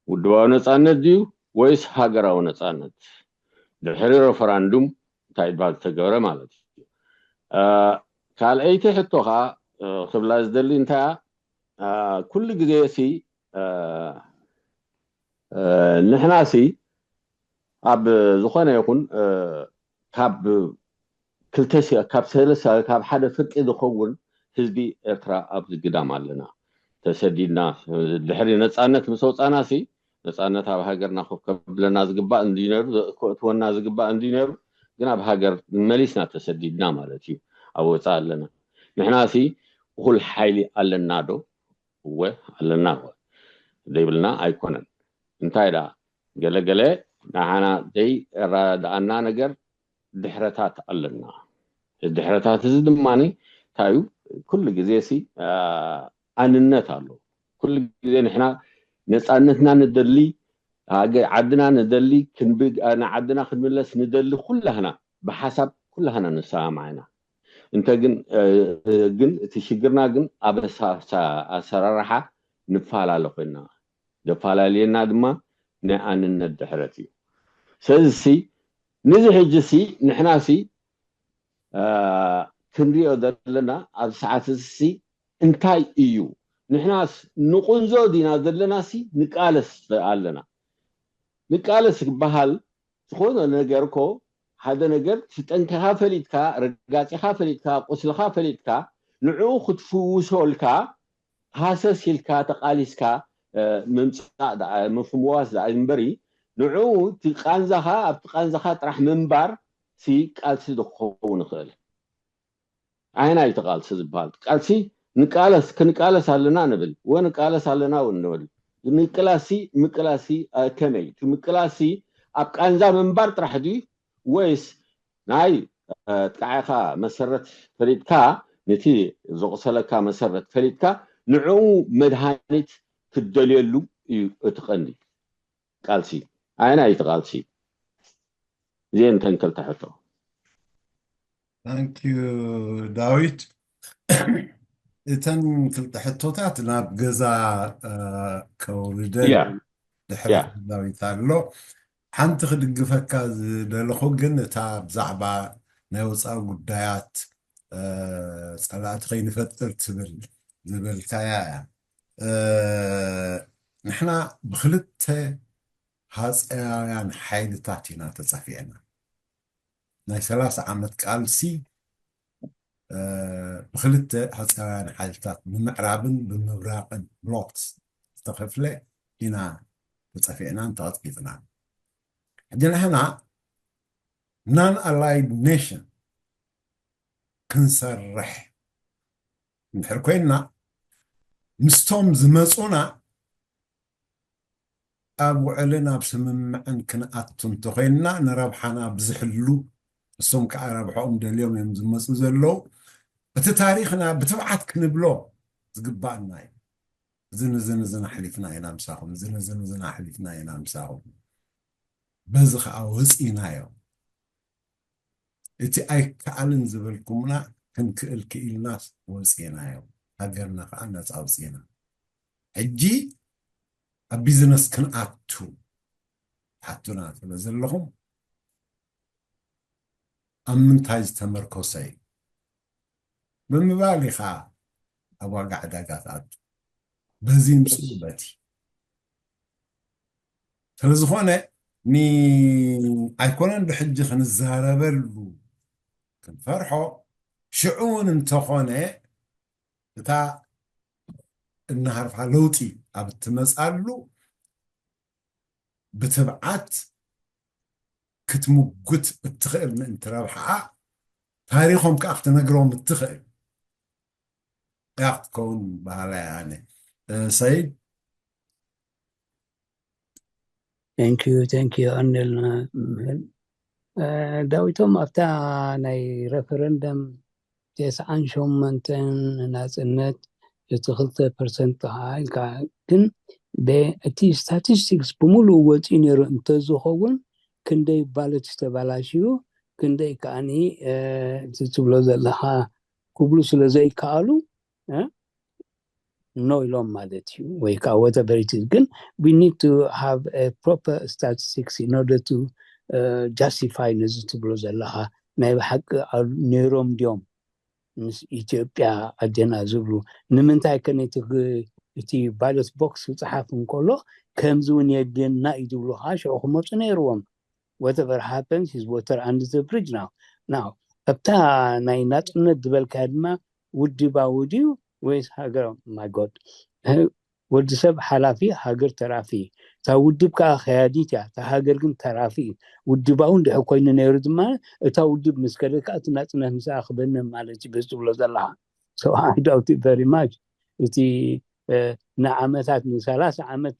ውድባዊ ነጻነት ድዩ ወይስ ሃገራዊ ነጻነት? ድሕሪ ሬፈራንዱም እንታይ ድባ ዝተገበረ ማለት እዩ። ካልኣይቲ ሕቶ ከዓ ክብላ ዝደሊ እንታይ ኩሉ ግዜ ሲ ንሕና ሲ ኣብ ዝኾነ ይኹን ካብ ክልተ ካብ ሰለስተ ካብ ሓደ ፍርቂ ዝኸውን ህዝቢ ኤርትራ ኣብዚ ግዳም ኣለና ተሰዲድና ድሕሪ ነፃነት ምስ ወፃና ሲ ነፃነት ኣብ ሃገርና ኮፍ ከብለና ዝግባእ እንዲ ነሩ ከእትወና ዝግባእ እንዲ ነሩ ግን ኣብ ሃገር መሊስና ተሰዲድና ማለት እዩ ኣብ ወፃእ ኣለና ንሕና ሲ እኹል ሓይሊ ኣለና ዶ እወ ኣለና እወ ዘይብልና ኣይኮነን እንታይ ደኣ ገለገለ ንዓና ዘይረዳኣና ነገር ድሕረታት ኣለና ድሕረታት እዚ ድማ እንታይ እዩ ኩሉ ግዜ ሲ ኣንነት ኣሎ ኩሉ ግዜ ንሕና ነፃነትና ንደሊ ዓድና ንደሊ ንዓድና ክንምለስ ንደሊ ኩላህና ብሓሳብ ኩላህና ንሰማማዕ ኢና እንተ ግን ግን እቲ ሽግርና ግን ኣብ ኣሰራርሓ ንፈላለ ኮይና ዘፈላለየና ድማ ናይ ኣንነት ድሕረት እዩ ስለዚ ንዚ ሕጂ ሲ ንሕና ሲ ክንሪኦ ዘለና ኣብ ሰዓት እዚ እንታይ እዩ ንሕናስ ንቁንዞ ዲና ዘለና ሲ ንቃለስ ኣለና ንቃለስ ዝበሃል ዝኾነ ነገር እኮ ሓደ ነገር ትጠንቅኻ ፈሊጥካ ረጋፂኻ ፈሊጥካ ቁስልኻ ፈሊጥካ ንዕኡ ክትፍውሶልካ ሃሰስ ኢልካ ተቃሊስካ ምምፃእ ምፍምዋስ ዳኣ እምበሪ ንዕኡ እቲ ቃንዛኻ ኣብቲ ቃንዛኻ ጥራሕ ምንባር ሲ ቃልሲ ዶ ክኸውን ይኽእል ኣየናይ እቲ ቃልሲ ዝበሃል ቃልሲ ንቃለስ ክንቃለስ ኣለና ንብል ወንቃለስ ኣለና እውን ንብል ምቅላሲ ምቅላሲ ከመይ እቲ ምቅላሲ ኣብ ቃንዛ ምንባር ጥራሕ ድዩ ወይስ ናይ ጥቃዕኻ መሰረት ፈሊጥካ ነቲ ዘቁሰለካ መሰረት ፈሊጥካ ንዕኡ መድሃኒት ክትደልየሉ እዩ እቲ ቀንዲ ቃልሲ ኣየናይ እቲ ቃልሲ እዚአን እተን ክልተ ሕቶ Thank you ዳዊት እተን ክልተ ሕቶታት ናብ ገዛ ከውርደ ድሕሪ ዳዊት ኣሎ ሓንቲ ክድግፈካ ዝደለኹ ግን እታ ብዛዕባ ናይ ወፃኢ ጉዳያት ፀላእቲ ከይንፈጥር ትብል ዝበልካያ እያ ንሕና ብክልተ ሃፀያውያን ሓይልታት ኢና ተፀፊዕና ናይ ሰላሳ ዓመት ቃልሲ ብክልተ ሃፀያውያን ሓይልታት ብምዕራብን ብምብራቅን ብሎክስ ዝተኸፍለ ኢና ተፀፊዕናን ተቐጥቂጥናን ሕጂ ንሕና non-aligned nation ክንሰርሕ እንድሕር ኮይንና ምስቶም ዝመፁና ኣብ ውዕልን ኣብ ስምምዕን ክንኣቱ እንተኮይንና ንረብሓና ብዝሕሉ እሶም ከዓ ረብሖኦም ደልዮም እዮም ዝመፁ ዘለዉ እቲ ታሪክና ብትብዓት ክንብሎ ዝግባእና እዩ እዝን እዝን እዝን ኣሕሊፍና ኢና ምሳኹም እዝን እዝን እዝን ኣሕሊፍና ኢና ምሳኹም በዚ ከዓ ወፂእናዮ እቲ ኣይከኣልን ዝበልኩምና ክንክእል ክኢልናስ ወፂእናዮ ሃገርና ከዓ ነፃ ኣውፂእና ሕጂ ኣብ ቢዝነስ ክንኣቱ ሓቱና ስለ ዘለኹም ኣብ ምንታይ ዝተመርኮሰ እዩ ብምባል ኢኻ ኣብ ዋጋ ዕዳጋ ትኣቱ በዚ ይምፅኡ በቲ ስለዝኾነ ኣይኮነን ብሕጂ ክንዛረበሉ ክንፈርሖ ሽዑ እውን እንተኾነ እታ እናሃርፋ ለውጢ ኣብ እትመፃሉ ብትብዓት ክትምጉት እትኽእል ምእንቲ ረብሓኣ ታሪኾም ከዓ ክትነግሮም እትኽእል እያ ክትከውን በሃላይ ኣነ ሰይድ Thank you, thank you ኣንልና። ዳዊቶም ኣብታ ናይ referendum ተስዓን ሸሞንተን ናፅነት እቲ ክልተ ፐርሰንት ከዓ ኢልካ፣ ግን እቲ statistics ብምሉእ ወፂኡ ነይሩ እንተዝኸውን ክንደይ ballot ዝተባላሽዩ፣ ክንደይ ከዓኒ ትብሎ ዘለካ ክብሉ ስለ ዘይከኣሉ no ኢሎም ማለት እዩ፣ ወይ ከዓ whatever it is። ግን we need to have a proper statistics in order to justify ነዚ ትብሎ ዘለካ። ናይ ብሓቂ ነይሮም ድዮም ምስ ኢትዮጵያ ኣደና ዝብሉ? ንምንታይ ከ ነቲ እቲ ballot box ክፅሓፍ እንከሎ ከምዚ እውን የድልየና እዩ ዝብሉ ከዓ ሽዑ ክመፁ ነይርዎም። Whatever happens is water under the bridge now. Now ኣብታ ናይ ናፅነት ዝበልካያ ድማ ውድባዊ ድዩ ወይስ ሃገር? My God፣ ወዲ ሰብ ሓላፊ፣ ሃገር ተራፊ። እታ ውድብ ከዓ ከያዲት እያ፣ እታ ሃገር ግን ተራፊ እዩ። ውድባዊ እንድሕር ኮይኑ ነይሩ ድማ እታ ውድብ ምስ ከደት ከዓ እቲ ናፅነት ምስኣ ክበነ ማለት እዩ በዚ ትብሎ ዘለካ። So I doubt it very much። እቲ ንዓመታት ንሰላሳ ዓመት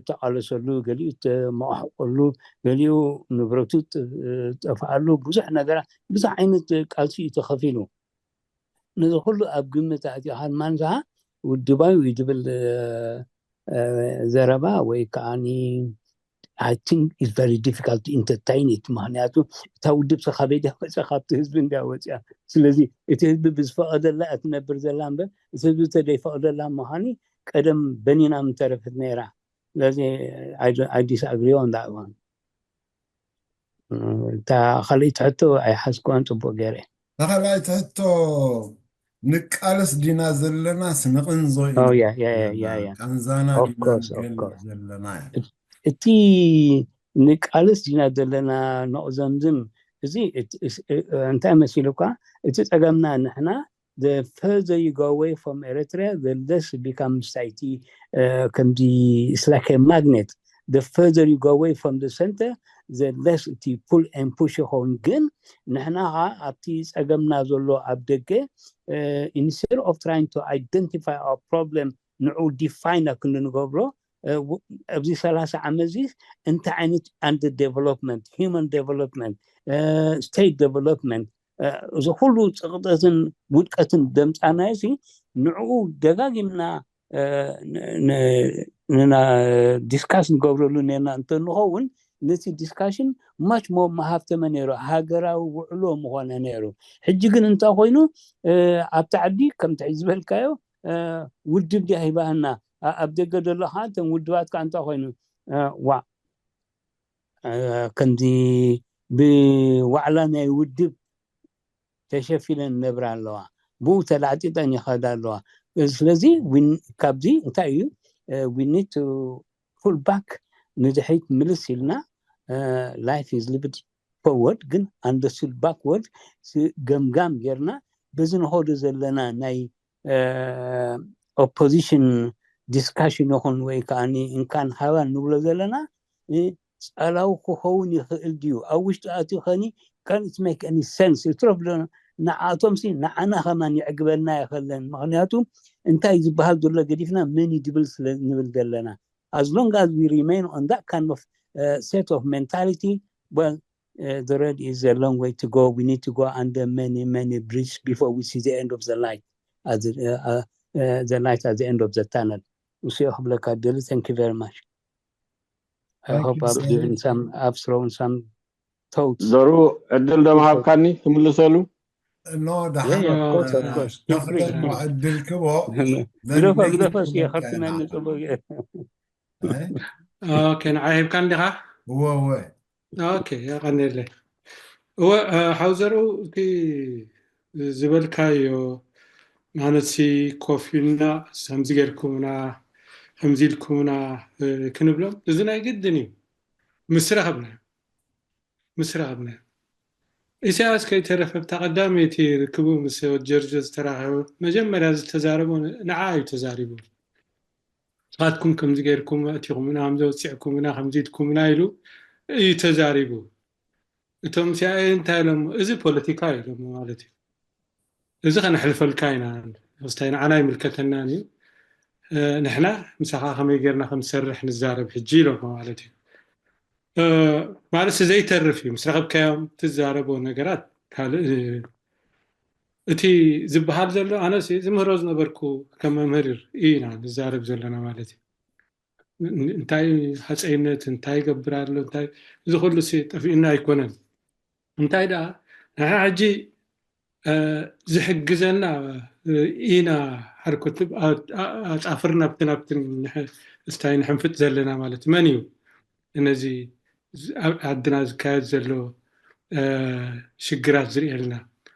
ተቃለሰሉ፣ ገሊኡ ተመቃሕቆሉ፣ ገሊኡ ንብረቱ ጠፍኣሉ፣ ብዙሕ ነገራት፣ ብዙሕ ዓይነት ቃልሲ እዩ ተኸፊሉ። ነዚ ኩሉ ኣብ ግምት ኣእቲኻ ድማ ንስኻ ውድባዊ እዩ ዝብል ዘረባ ወይ ከዓኒ I think it's very difficult to entertain it። ምክንያቱ እታ ውድብ ሰ ካበይ ድያ ወፅያ? ካብቲ ህዝቢ እንድያ ወፅያ። ስለዚ እቲ ህዝቢ ብዝፈቐደላ እያ ትነብር ዘላ እምበር እቲ ህዝቢ እንተደይፈቕደላ ምዃኒ ቀደም በኒና ምተረፈት ነይራ። ስለዚ I disagree on that one። እታ ካልኣይቲ ሕቶ ኣይሓዝኩዋን ፅቡቅ ገይረ። እታ ካልኣይቲ ሕቶ ንቃለስ ዲና ዘለናስ ንቕንዞ ኢና? ቃንዛና ዲና ንገልፅ ዘለና? እቲ ንቃለስ ዲና ዘለና ንቕዘምዝም፣ እዚ እንታይ መሲሉ እኳ እቲ ፀገምና ንሕና the further you go away from Eritrea, the less it becomes society ከምዚ it's like a magnet. The further you go away from the center, the less እቲ pull and push ይኸውን። ግን ንሕና ከዓ ኣብቲ ፀገምና ዘሎ ኣብ ደገ instead of trying to identify our problem ንዑ define ክንገብሮ ኣብዚ ሰላሳ ዓመት እዚ እንታይ ዓይነት under development, human development, state development እዚ ኩሉ ፅቕጠትን ውድቀትን ደምፃናዮ ሲ ንዕኡ ደጋጊምና discuss ንገብረሉ ነርና እንተንኸውን ነቲ discussion much more መሃብተመ ነይሩ፣ ሃገራዊ ውዕሎ ምኾነ ነይሩ። ሕጂ ግን እንታይ ኮይኑ ኣብቲ ዓዲ ከምቲ ዝበልካዮ ውድብ ድያ ሂባህና ኣብ ደገ ዘሎ ከዓ እተን ውድባት ከዓ እንታይ ኮይኑ ዋዕ ከምዚ ብዋዕላ ናይ ውድብ ተሸፊነን ነብራ ኣለዋ፣ ብኡ ተላዕጢጠን ይኸዳ ኣለዋ። ስለዚ ካብዚ እንታይ እዩ we need to pull back፣ ንድሕሪት ምልስ ኢልና life is lived forward፣ ግን understood backward፣ ገምጋም ጌርና በዚ ንኸዶ ዘለና ናይ opposition discussion ይኹን ወይ ከዓ እንካን ሃባን ንብሎ ዘለና ጸላው ክኸውን ይኽእል ድዩ? ኣብ ውሽጢ ኣትዩ ኸኒ can it make any sense? ይትረፍ ዶ ንዓኣቶም ሲ ንዓና ከማን የዕግበና ይኸለን። ምኽንያቱ እንታይ ዝበሃል ዘሎ ገዲፍና መን እዩ ድብል ስለ ንብል ዘለና። As long as we remain on that kind of set of mentality, well, the road is a long way to go. We need to go under many, many bridges before we see the end of the light, at the, uh, uh, the light at the end of the tunnel. ንስዮ ክብለካ ደሊ thank you very much. I hope I've given some, I've thrown some thoughts. ዘሩ ዕድል ዶ ምሃብካኒ ክምልሰሉ? ኖ ደሓን Yeah, yeah, of course, of course. Feel free. ተኽለ እሞ ዕድል ክቦ ግደፎ ግደፎ እስኪ ከርትመኒ ጽቡቅ። ኦኬ ንዓይ ሂብካ እንዲኻ? እወ እወ ኦኬ የቐንየለይ። እወ ሓው ዘርኡ እቲ ዝበልካዮ ማለት ሲ ኮፍ ኢልና ከምዚ ጌርኩምና ከምዚ ኢልኩምና ክንብሎም እዚ ናይ ግድን እዩ። ምስ ረኸብና ምስ ረኸብና ኢሳያስ ከይተረፈ ብታ ቀዳመይቲ ርክቡ ምስ ወድ ጀርጆ ዝተራኸበ መጀመርያ ዝተዛረቦ ንዓ እዩ ተዛሪቡ። ንስኻትኩም ከምዚ ጌርኩም ኣእቲኹምና ከምዚ ወፂዕኩምና ከምዚ ኢልኩምና ኢሉ እዩ ተዛሪቡ። እቶም ሲኣይኤ እንታይ ኢሎም እዚ ፖለቲካ እዩ ኢሎም ማለት እዩ። እዚ ከነሕልፈልካ ኢና ክስታይ ንዓና ይምልከተናን እዩ። ንሕና ምሳኻ ከመይ ጌርና ከምሰርሕ ንዛረብ ሕጂ ኢሎም ማለት እዩ። ማለት ዘይተርፍ እዩ። ምስ ረኸብካዮም ትዛረቦ ነገራት ካልእ እቲ ዝበሃል ዘሎ፣ ኣነስ ዝምህሮ ዝነበርኩ ከም መምህር ኢና ንዛረብ ዘለና ማለት እዩ። እንታይ ሃፀይነት እንታይ ይገብር ኣሎ እንታይ፣ እዚ ኩሉ ጠፊእና ኣይኮነን። እንታይ ደኣ ንሕና ሕጂ ዝሕግዘና ኢና ሓርኮት ኣፃፍርና ብትን ኣብትን እስታይ ንሕንፍጥ ዘለና ማለት መን እዩ? እነዚ ኣብ ዓድና ዝካየድ ዘሎ ሽግራት ዝርእየልና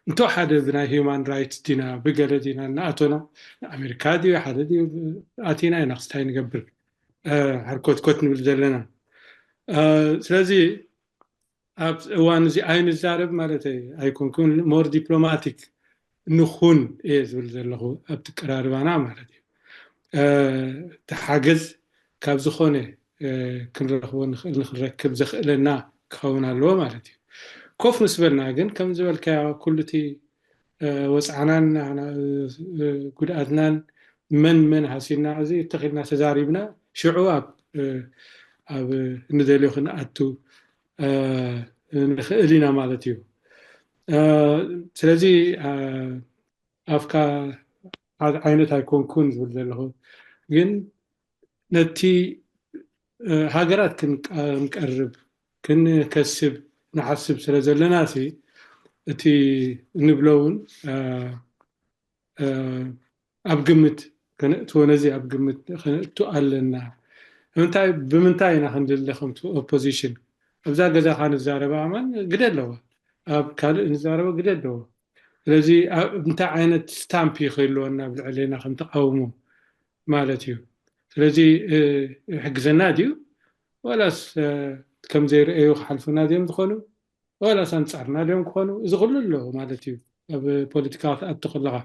እንተ ሓደ ብናይ ሂማን ራይትስ ዲና ብገለ ዲና እናኣቶና ንኣሜሪካ ድዩ ሓደ ድዩ ኣቲና ኢና ክስታይ ንገብር ሓርኮትኮት ንብል ዘለና። ስለዚ ኣብ እዋን እዚ ኣይንዛረብ ማለት ኣይኮንኩን፣ ሞር ዲፕሎማቲክ ንኹን እየ ዝብል ዘለኹ ኣብቲ ቀራርባና ማለት እዩ። ተሓገዝ ካብ ዝኾነ ክንረኽቦ ንኽእል ንክንረክብ ዘኽእለና ክኸውን ኣለዎ ማለት እዩ። ኮፍ ምስ በልና ግን ከም ዝበልካዮ ኩሉ እቲ ወፅዓናን ጉድኣትናን መን መን ሃሲና እዚ ተኽልና ተዛሪብና ሽዑ ኣብ ኣብ እንደልዮ ክንኣቱ ንኽእል ኢና ማለት እዩ። ስለዚ ኣፍካ ዓይነት ኣይኮንኩን ዝብል ዘለኹ ግን ነቲ ሃገራት ክንቀርብ ክንከስብ ንሓስብ ስለ ዘለና ሲ እቲ እንብሎ እውን ኣብ ግምት ከነእትዎ ነዚ ኣብ ግምት ከነእቱ ኣለና። ምንታይ ብምንታይ ኢና ክንድለ ከምቲ ኦፖዚሽን ኣብዛ ገዛ ካ ንዛረበ ኣማን ግደ ኣለዋ ኣብ ካልእ ንዛረበ ግደ ኣለዎ። ስለዚ እንታይ ዓይነት ስታምፕ ይኽህልወና ኣብ ልዕሌና ከም ተቃውሞ ማለት እዩ። ስለዚ ይሕግዘና ድዩ ወላስ ከም ዘይረአዩ ክሓልፉና ድዮም ዝኾኑ ወላስ ኣንጻርና ድዮም ክኾኑ እዚ ኩሉ ኣሎ ማለት እዩ። ኣብ ፖለቲካ ክትኣቱ ከለኻ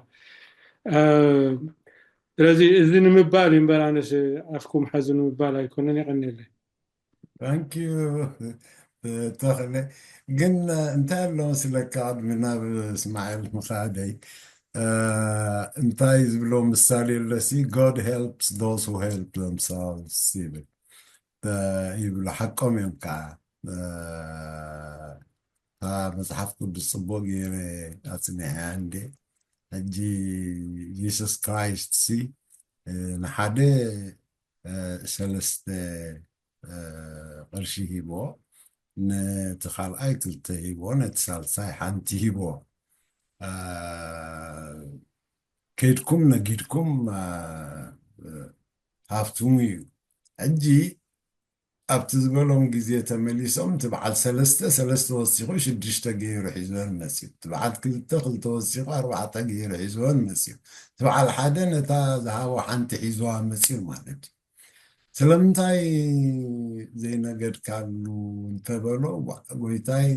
ስለዚ እዚ ንምባል እዩ እምበር ኣነስ ኣፍኩም ሓዙ ንምባል ኣይኮነን። የቐንየለይ። ታንኪዩ ተኽለ። ግን እንታይ ኣሎ መስለካ ቅድሚ ናብ እስማኤል ምኻደይ እንታይ ዝብሎ ምሳሌ ኣለሲ God helps those who help themselves ይብል ይብሉ። ሓቆም እዮም ከዓ እታ መፅሓፍ ቅዱስ ፅቡቅ ገይረ ኣፅኒሐያ እንዴ። ሕጂ ጂሱስ ክራይስት ሲ ንሓደ ሰለስተ ቅርሺ ሂቦ፣ ነቲ ካልኣይ ክልተ ሂቦ፣ ነቲ ሳልሳይ ሓንቲ ሂቦ። ከይድኩም ነጊድኩም ሃፍትሙ እዩ። ሕጂ ኣብቲ ዝበሎም ግዜ ተመሊሶም እቲ በዓል ሰለስተ ሰለስተ ወሲኹ ሽዱሽተ ገይሩ ሒዝወን መፅዩ። እቲ በዓል ክልተ ክልተ ወሲኹ ኣርባዕተ ገይሩ ሒዝወን መፅዩ። እቲ በዓል ሓደ ነታ ዝሃቦ ሓንቲ ሒዝዋ መፅዩ ማለት እዩ። ስለምንታይ ዘይነገድካሉ እንተበሎ፣ ጎይታይ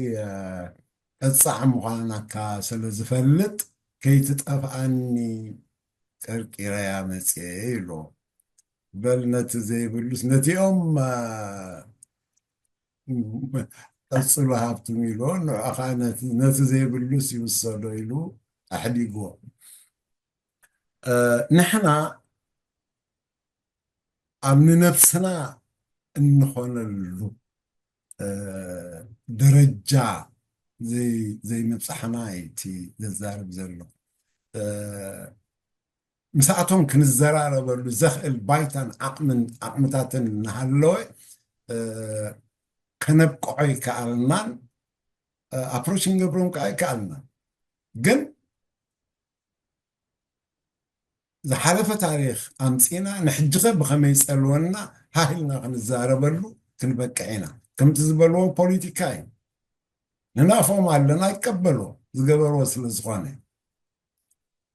ቀፃዕ ምዃናካ ስለ ዝፈልጥ ከይትጠፍኣኒ ቀርቂረያ መፅየ ኢሎ። በል ነቲ ዘይብሉስ ነቲኦም ቀፅሉ ሃብትም ኢሎ ንዕኻ ነቲ ዘይብሉስ ይውሰዶ ኢሉ ኣሕዲጎ። ንሕና ኣብ ንነብስና እንኾነሉ ደረጃ ዘይምብፃሕና እቲ ዘዛርብ ዘሎ። ምስኣቶም ክንዘራረበሉ ዘኽእል ባይታን ዓቕምን ዓቕምታትን እናሃለወ ከነብቅዖ ይከኣልናን ኣፕሮች ንገብሮም ከዓ ይከኣልናን። ግን ዝሓለፈ ታሪክ ኣምፂና ንሕጂ ከ ብከመይ ይፀልወና ሃህ ኢልና ክንዛረበሉ ክንበቅዕ ኢና። ከምቲ ዝበልዎ ፖለቲካ እዩ። ንናፎም ኣለና ይቀበሎ ዝገበርዎ ስለ ዝኾነ።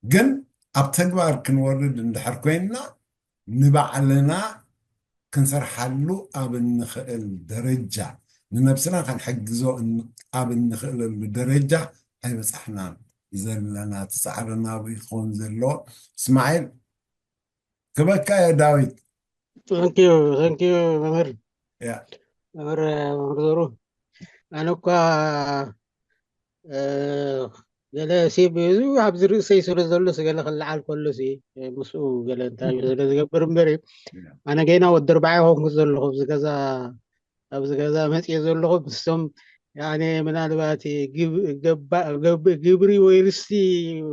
ግን ኣብ ተግባር ክንወርድ እንድሕር ኮይንና ንባዕልና ክንሰርሓሉ ኣብ እንኽእል ደረጃ ንነብስና ክንሕግዞ ኣብ እንኽእለሉ ደረጃ ኣይበፃሕናን ዘለና። እቲ ፃዕሪ ናብኡ ይኸውን ዘሎ። እስማዒል ክበካ እየ ዳዊት። ተንኪዩ ተንኪዩ መምህር ያ መምህር መምህር ዘሩ ኣነ እኳ ገለ ሲብ እዚ ኣብዚ ርእሰይ ስለ ዘሎ ገለ ክለዓል ከሎ ምስኡ ገለ እንታይ ስለ ዝገብር እምበር እዩ። ኣነ ገና ወዲ ኣርባዓ ይኮንኩ ዘለኹ ኣብዚ ገዛ ኣብዚ ገዛ መፅየ ዘለኹ ምስቶም ያኔ ምናልባት ግብ- ገባ- ገብ- ግብሪ ወይ ርስቲ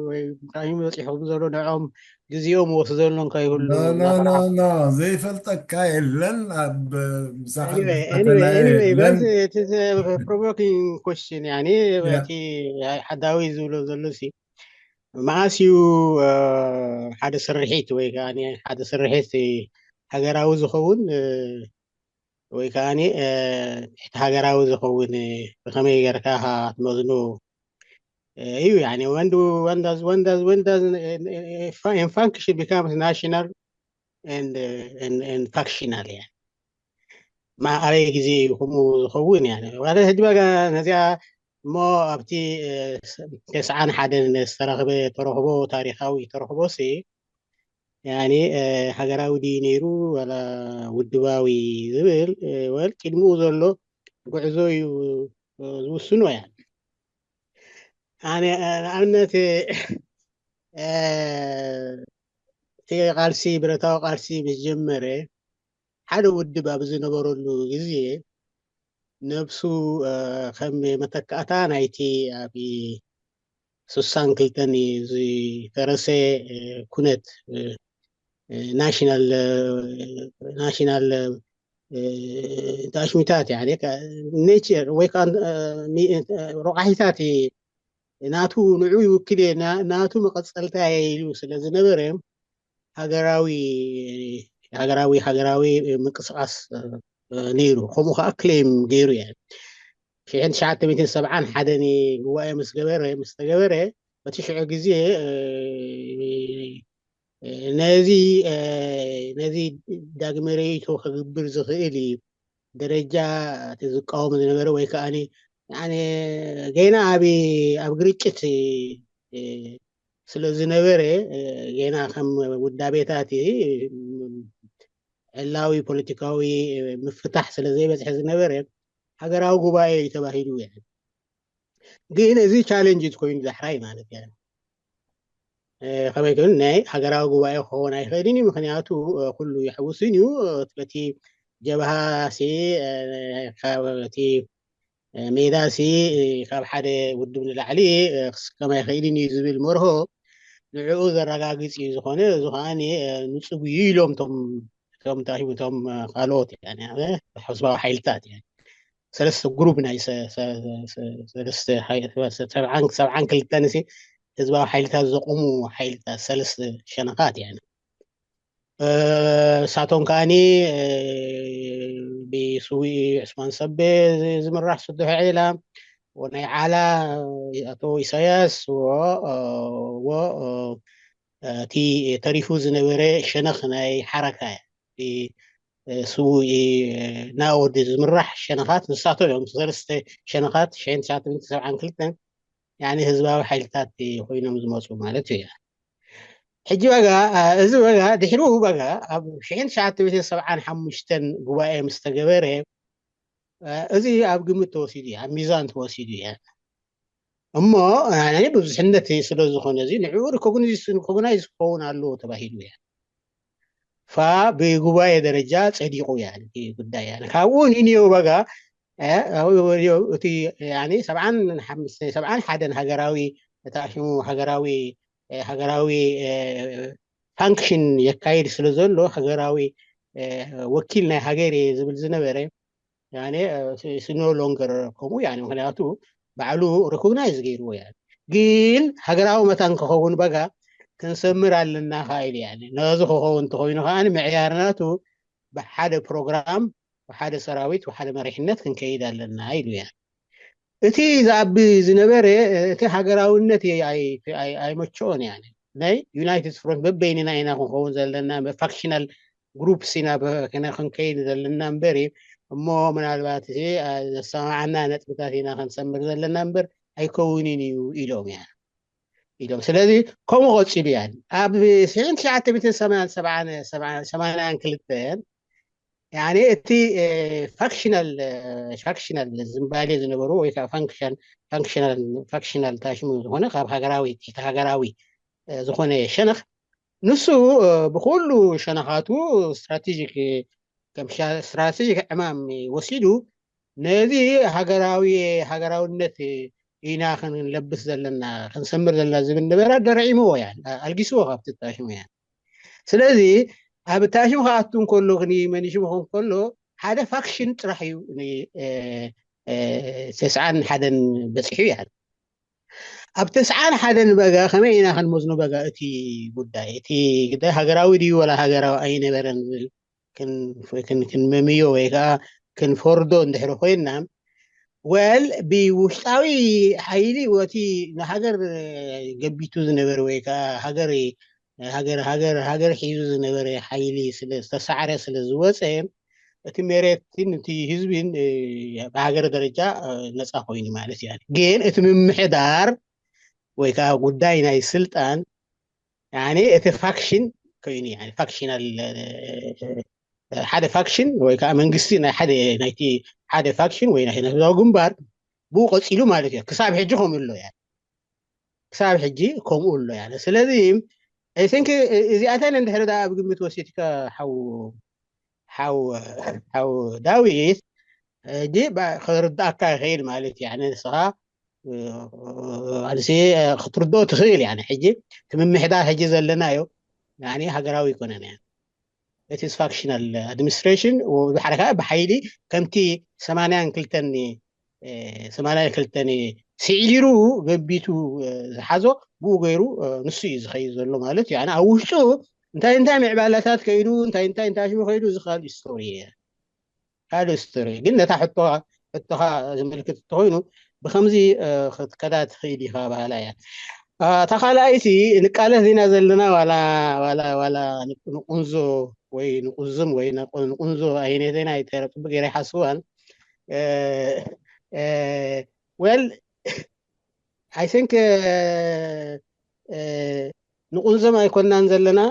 ወይ እንታይ በፂሕኩም ዘሎ ንዕኦም ግዜኦም ወስደሎም ከይህሉ ኖ ኖ ኖ እናፈራሁ ኖ ዘይፈልጠካ የለን። ኣብ ምሳኻ Anyway, ዝፈተና anyway, anyway, የለን። but it is a provoking question. يعني ያ እቲ ሓዳዊ ዝብሎ ዘሎ ሲ መዓስ እዩ እ፣ ሓደ ስርሒት ወይ ከዓ ሓደ ስርሒት ሃገራዊ ዝኸውን እ፣ ወይ ከዓ እ፣ ትሕቲ ሃገራዊ ዝኸውን እ፣ ብኸመይ ጌርካ ኢኻ ትመዝኖ እ፣ እዩ يعني when do when does when does when does a function becomes national and uh, and and factional يعني ما عليه ጊዜ ይኹሙ ዝኸውን يعني ማለት ሕጂ በቃ ነዚኣ እሞ ኣብቲ እ፣ ተስዓን ሓደን ዝተረኽበ ተረኽቦ ታሪኻዊ ተረኽቦ ሲ ያኒ እ፣ ሃገራዊ ድዩ ነይሩ ዋላ ውድባዊ ዝብል እ፣ ወል ቅድሚኡ ዘሎ ጉዕዞ እዩ እ፣ ዝውስኖ እያ ኣነ እ፣ ንኣብነት እ፣ እቲ ቃልሲ ብረታዊ ቃልሲ ምስ ጀመረ ሓደ ውድብ ኣብ ዝነበረሉ ግዜ ነብሱ እ፣ ከም መተካእታ ናይቲ ኣብ ስሳን ክልተን ዝፈረሰ እ፣ ኩነት እ፣ እ፣ ናሽናል እ፣ ናሽናል እ፣ ታሽሚታት ያኔ ከ- ኔቸር ወይ ከዓ እ፣ ሚ- እ፣ ረቋሒታት ናቱ ንዑ ይውክል እየ፣ ና- ናቱ መቐፀልታ እየ ኢሉ ስለ ዝነበረ ሃገራዊ ሃገራዊ ሃገራዊ ምንቅስቃስ እ፣ ነይሩ። ከምኡ ከዓ ክሌም ገይሩ እየ ሽሕን ትሽዓተ ሚእትን ሰብዓን ሓደን ጉባኤ ምስ ገበረ ምስ ተገበረ በቲ ሽዑ ግዜ እ፣ ነዚ እ፣ ነዚ ዳግመ ርእይቶ ክግብር ዝኽእል እዩ ደረጃ እቲ ዝቃወም ዝነበረ ወይ ከዓ ገና ኣብ ኣብ ግርጭት እ፣ ስለ ዝነበረ እ፣ ገና ከም ውዳቤታት እ፣ ዕላዊ ፖለቲካዊ እ፣ ምፍታሕ ስለ ዘይበዝሐ ዝነበረ ሃገራዊ ጉባኤ እዩ ተባሂሉ እዩ ግን እዚ ቻለንጅ ኮይኑ ዳሕራይ ማለት እዩ እ፣ ከመይ ግን ናይ ሃገራዊ ጉባኤ ክኸውን ኣይኽእልን እዩ ምክንያቱ እ፣ ኩሉ ይሕውስን እዩ እ፣ በቲ ጀብሃ ሲ እ፣ ካብ እቲ እ፣ ሜዳ ሲ እ፣ ካብ ሓደ ውድብ ንላዕሊ እ፣ ክስከም ኣይኽእልን እዩ ዝብል መርሆ ንዕኡ ዘረጋግፅ እዩ ዝኾነ እዚ ከዓ ንፅጉ እዩ ኢሎም ቶም ቶም እንታይ እቶም እ፣ ካልኦት ያኒ፣ እ፣ ህዝባዊ ሓይልታት ያኒ። ሰለስተ ግሩፕ ናይ ሰ- ሰ- ሰ- ሰለስተ ሓይ- ሰብዓን ሰብዓን ክልተን ሲ ህዝባዊ ሓይልታት ዘቆሙ ሓይልታት ሰለስተ ሸነኻት ያኒ እ፣ ንሳቶም ከዓኒ እ፣ ብስዊኢ ዑስማን ሰቤ ዝ- ዝምራሕ ስዱሕ ዒላ ወናይ ዓላ ኣቶ ኢሳያስ ወ- እ፣ ወ- እ፣ እቲ ተሪፉ ዝነበረ ሸነኽ ናይ ሓረካ እ፣ ስውኢ ናወዲ ዝምራሕ ሸነኻት ንሳቶም እዮም ሰለስተ ሸነኻት ሽሕን ትሽዓተ ሚእትን ሰብዓን ክልተን ያኒ ህዝባዊ ሓይልታት ኮይኖም ዝመፁ ማለት እዩ ሕጂ በጋ እ፣ እዚ በጋ ድሕሪኡ በጋ ኣብ ሽሕን ትሽዓተ ሚእትን ሰብዓን ሓሙሽተን ጉባኤ ምስ ተገበረ እ፣ እዚ ኣብ ግምት ተወሲዱ እዩ ኣብ ሚዛን ተወሲዱ እዩ እሞ ናይ ብዙሕነት ስለ ዝኾነ እዚ ንዕኡ ሪኮግናይዝ ክኸውን ኣለዎ ተባሂሉ እያ ፋ ብጉባኤ ደረጃ ፀዲቑ እያ እቲ ጉዳይ እያ ካብኡ ንኒዮ በጋ እ፣ እቲ ያኒ ሰብዓን ሓደን ሃገራዊ ተኣሽሙ ሃገራዊ እ፣ ሃገራዊ እ፣ ፋንክሽን የካይድ ስለ ዘሎ ሃገራዊ እ፣ ወኪል ናይ ሃገር እየ ዝብል ዝነበረ ያኔ ስኖ ሎንገር ከምኡ ያኔ ምክንያቱ ባዕሉ ሪኮግናይዝ ገይርዎ ያ ግን ሃገራዊ መታን ክኸውን በጋ ክንሰምር ኣለና ካ ኢሉ ያ ነዚ ክኸውን እንተኮይኑ ከዓ ምዕያርናቱ ብሓደ ፕሮግራም ብሓደ ሰራዊት ብሓደ መሪሕነት ክንከይድ ኣለና ኢሉ ያ እቲ ዝኣቢ ዝነበረ እቲ ሃገራውነት ኣይመቸኦን ያ ናይ ዩናይትድ ፍሮንት በበይንና ኢና ክንኸውን ዘለና ፋክሽናል ግሩፕስ ኢና ክንከይድ ዘለና እምበር እሞ ምናልባት ዘሰማማዓና ነጥብታት ኢና ክንሰምር ዘለና እምበር ኣይከውንን እዩ ኢሎም ያ ኢሎም ስለዚ ከምኡ ቀፂሉ ያ ኣብ ሽሕን ትሽዓተ ሚእትን ሰማንያን ክልተን ያኔ እቲ ፋክሽናል ፋክሽናል ዝንባሌ ዝነበሩ ወይ ከዓ ፋንክሽን ፋንክሽናል ፋክሽናል ታሽሙ ዝኾነ ካብ ሃገራዊ ትሕቲ ሃገራዊ ዝኾነ ሸነኽ ንሱ ብኩሉ ሸነኻቱ ስትራቴጂክ ከም ሻ- ስትራቴጂክ ዕማም ወሲዱ ነዚ ሃገራዊ ሃገራውነት ኢና ክንለብስ ዘለና ክንሰምር ዘለና ዝብል ነበረ ደርዒምዎ እያ ኣልጊስዎ ካብቲ ታሽሙ እያ። ስለዚ ኣብ ታሽሙ ክኣቱ እንከሎ ክንመንሽሙ ከሎ ሓደ ፋክሽን ጥራሕ እዩ ን- እ፣ እ፣ ተስዓን ሓደን በፂሑ እያ። ኣብ ተስዓን ሓደን በጋ ከመይ ኢና ክንመዝኖ በጋ እቲ ጉዳይ እቲ ግዳይ ሃገራዊ ድዩ ወላ ሃገራዊ ኣይነበረን ዝብል ክንመምዮ ወይ ከዓ ክንፈርዶ እንድሕሪ ኮይንና ወል ብውሽጣዊ ሓይሊ ወቲ ንሃገር ገቢቱ ዝነበረ ወይ ከዓ ሃገር ሃገር ሃገር ሃገር ሒዙ ዝነበረ ሓይሊ ስለ ዝተሳዕረ ስለ ዝወፀ እቲ መሬትን እቲ ህዝብን ብሃገር ደረጃ ነፃ ኮይኑ ማለት እዩ። ግን እቲ ምምሕዳር ወይ ከዓ ጉዳይ ናይ ስልጣን እቲ ፋክሽን ኮይኑ ፋክሽናል ሓደ ፋክሽን ወይ ከዓ መንግስቲ ናይ ሓደ ናይቲ ሓደ ፋክሽን ወይ ናይ ህዝባዊ ግንባር ብኡ ቀፂሉ ማለት እዩ። ክሳብ ሕጂ ከምኡ ኣሎ ያ ክሳብ ሕጂ ከምኡ ኣሎ ያ። ስለዚ I think እዚኣተን እንድሕር ዳ ኣብ ግምት ወሲድካ ሓው ሓው ሓው ዳዊት ሕጂ ክርዳእካ ይኽእል ማለት እዩ። ንስኻ ኣልሲ ክትርድኦ ትኽእል ያ። ሕጂ እቲ ምምሕዳር ሕጂ ዘለናዮ ሃገራዊ ይኮነን ያ። እቲ ፋክሽናል ኣድሚኒስትሬሽን ብሓደ ከዓ ብሓይሊ ከምቲ ሰማንያን ክልተን ሰማንያ ክልተን ስዒሩ ገቢቱ ዝሓዞ ብኡ ገይሩ ንሱ እዩ ዝኸይድ ዘሎ ማለት እዩ። ኣብ ውሽጡ እንታይ እንታይ ምዕባላታት ከይዱ እንታይ እንታይ እንታይ ሽሙ ከይዱ እዚ ካልእ ስቶሪ እዩ። ካልእ ስቶሪ ግን ነታ ሕቶኻ ዝምልክት እንተኮይኑ ብከምዚ ክትከዳ ትኽእል ኢኻ ባህላ እያ። እታ ካልኣይቲ ንቃለስ ዲና ዘለና ዋላ ዋላ ዋላ ንቁንዞ ወይ ንቁዝም ወይ ንቁንዞ ኣይነተና ይተረ ፅቡቅ ገይረ ይሓስዋን well I think ንቁንዞም ኣይኮናን ዘለና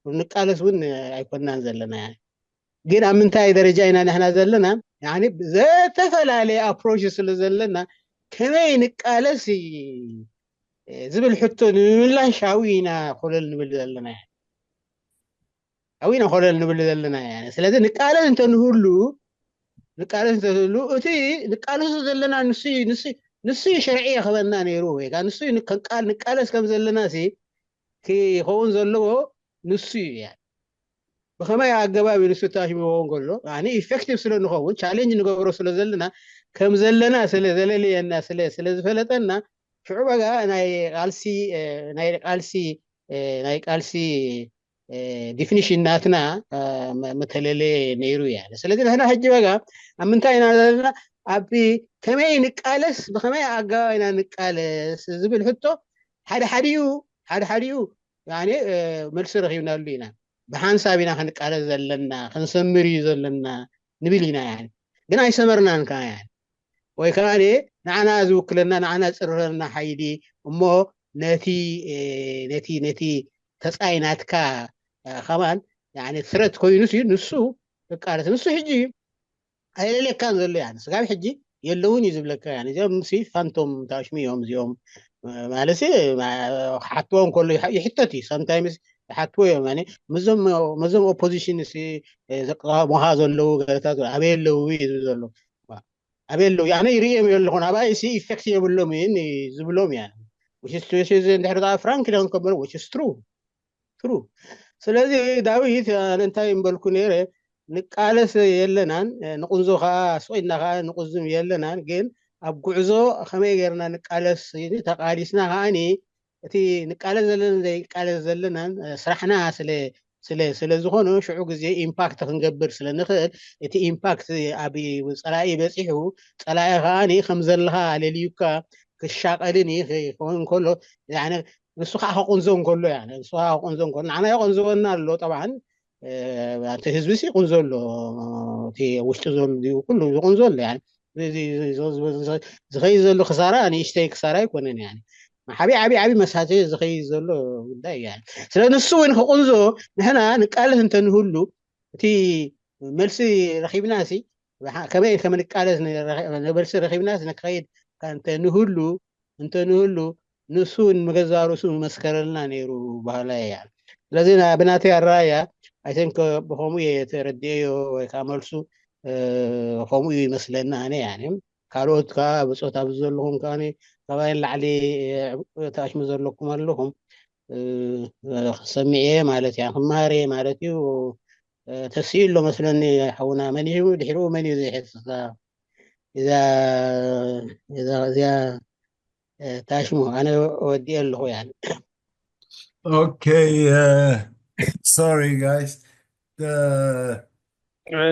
ንቃለስ እውን ኣይኮናን ዘለና ግን ኣብ ምንታይ ደረጃ ኢና ንሕና ዘለና ዝተፈላለየ approach ስለ ዘለና ከመይ ንቃለስ ዝብል ሕቶ ንምምላሽ ኣብኡ ኢና ኮለል ንብል ዘለና ኣብኡ ኢና ኮለል ንብል ዘለና ስለዚ ንቃለስ እንተንህሉ ንቃለስ እንተህሉ እቲ ንቃለሱ ዘለና ንሱ ንሱ ንሱ ሸርዒ የኽበና ነይሩ ወይ ከዓ ንሱ ንቃል ንቃለስ ከም ዘለና ክኸውን ዘለዎ ንሱ እዩ ብኸመይ ኣገባብ እዩ ንሱ ተዋሂብዎ ከሎ ኣነ ኢፌክቲቭ ስለ ንኸውን ቻሌንጅ ንገብሮ ስለ ዘለና ከም ዘለና ስለ ዘለለየና ስለ ስለ ዝፈለጠና ሽዑ በጋ ናይ ቃልሲ ናይ ቃልሲ ናይ ቃልሲ ዲፊኒሽን ናትና መተለለየ ነይሩ እያ። ስለዚ ንሕና ሕጂ በጋ ኣብ ምንታይ ኢና ዘለና ኣብ ከመይ ንቃለስ ብከመይ ኣገባብ ኢና ንቃለስ ዝብል ሕቶ ሓደ ሓዲኡ ሓደ ሓዲኡ መልሲ ረኺብናሉ ኢና። ብሓንሳብ ኢና ክንቃለስ ዘለና ክንሰምር እዩ ዘለና ንብል ኢና ግን ኣይሰመርናን ከ ወይ ከዓ ንዓና ዝውክለና ንዓና ዝፅርረና ሓይሊ እሞ ነቲ ነቲ ነቲ ተፃይ ናትካ ከማን ስረት ኮይኑ ንሱ ክቃለስ ንሱ ሕጂ ኣየለልየካን ዘሎ ያ ስጋብ ሕጂ የለውን እዩ ዝብለካ ያ እዚኦም ሲ ፋንቶም ታሽሚ እዮም እዚኦም ማለት ክሓትዎም ከሎ ይሕተት እዩ sometimes ይሓትዎ እዮም መዞም ኦፖዚሽን ሲ ዘቃወሙኻ ዘለዉ ገለታት ኣበይ ኣለዉ እዩ ዝብል ዘሎ ኣበይ ኣለዉ ኣነ ይርእዮም ኣለኹ ናባይ ሲ ኢፌክት የብሎም ዝብሎም ያ እንድሕር ፍራንክ ደ ክንከበሎ which is true true ስለዚ ዳዊት እንታይ እምበልኩ ነይረ ንቃለስ የለናን ንቁንዞ ከዓ ስቂድና ከዓ ንቁዝም የለናን ግን ኣብ ጉዕዞ ከመይ ገርና ንቃለስ ተቃሊስና ከዓኒ እቲ ንቃለስ ዘለና ዘይቃለስ ዘለናን ስራሕና ስለ ስለ ዝኾነ ሽዑ ግዜ ኢምፓክት ክንገብር ስለ ንኽእል እቲ ኢምፓክት ኣብ ፀላኢ በፂሑ ፀላኢ ከዓ ከም ዘለኻ ለልዩካ ክሻቀልን ይኸውን ከሎ ንሱ ከዓ ከቆንዞ እንከሎ ንሱ ከዓ ከቆንዞ እንከሎ ንዓና የቆንዘወና ኣሎ ጠብዓን እቲ ህዝቢ ሲ ይቁንዞ ኣሎ እቲ ውሽጢ ዘሎ ኩሉ ይቁንዞ ኣሎ ዝኸይድ ዘሎ ክሳራ ንእሽተይ ክሳራ ኣይኮነን ሓቢ ዓቢ ዓቢ መሳተ ዝኸይድ ዘሎ ጉዳይ እያ ስለ ንሱ እውን ክቁንዞ ንሕና ንቃለስ እንተንህሉ እቲ መልሲ ረኪብና ሲ ከመይ ከም ንቃለስ መልሲ ረኪብና ንክኸይድ እንተንህሉ እንተንህሉ ንሱ እውን መገዛ ርእሱ መመስከረልና ነይሩ ባህላ እያ ስለዚ ብናተይ ኣረኣያ ኣይተንከ ብከምኡ እየ ተረድኤዮ ወይ ከዓ መልሱ ከምኡ እዩ ይመስለኒ ኣነ ያኔ። ካልኦት ከዓ ብፆት ኣብዚ ዘለኹም ከዓ ካባይ ላዕሊ ተኣሽሙ ዘለኩም ኣለኹም። ክሰምዕ እየ ማለት እያ ክመሃር እየ ማለት እዩ። ተስኡ ኣሎ መስለኒ ሓውና መን እዩ ድሕሪኡ መን እዩ ዘይሕትታ እዛ እዛ እዚኣ ታሽሙ ኣነ ወዲኤ ኣለኹ ያ ኦኬ sorry guys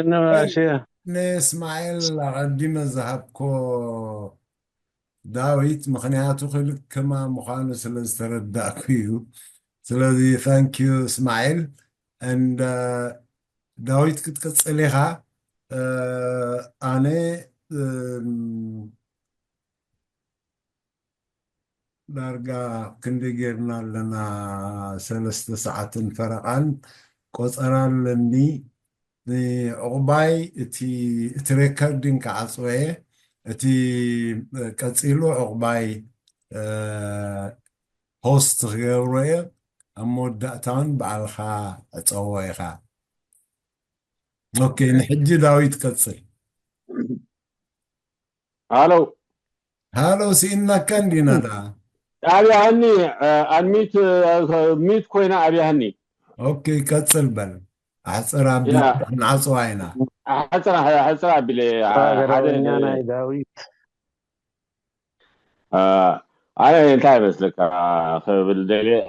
ንባሽያ ንእስማኤል ኣቐዲመ ዝሃብኮ ዳዊት ምኽንያቱ ክልክማ ምዃኑ ስለ ዝተረዳእኩ እዩ ስለዚ thank you እስማኤል and ዳዊት ክትቅፅል ኢኻ ኣነ ዳርጋ ክንደይ ጌርና ኣለና ሰለስተ ሰዓትን ፈረቓን ቆፀራ ኣለኒ ዕቑባይ እቲ እቲ ሬከርዲን ክዓፅወ እየ እቲ ቀፂሉ ዕቑባይ ሆስት ክገብሮ እየ ኣብ መወዳእታውን በዓልካ ዕፀዎ ኢኻ ኦኬ ንሕጂ ዳዊት ቀፅል ሃሎ ሃሎ ስኢናካ እንዲና ዳ ኣብያህኒ ኣንሚት ሚት ኮይና ኣብያህኒ ኦኬ ቀፅል በል ኣሕፅር ኣቢል ንዓፅዋ ኢና ኣሕፅር ኣቢለ ሃገራውኛ ናይ ዳዊት ኣነ እንታይ ይመስለካ ክብል ደልየ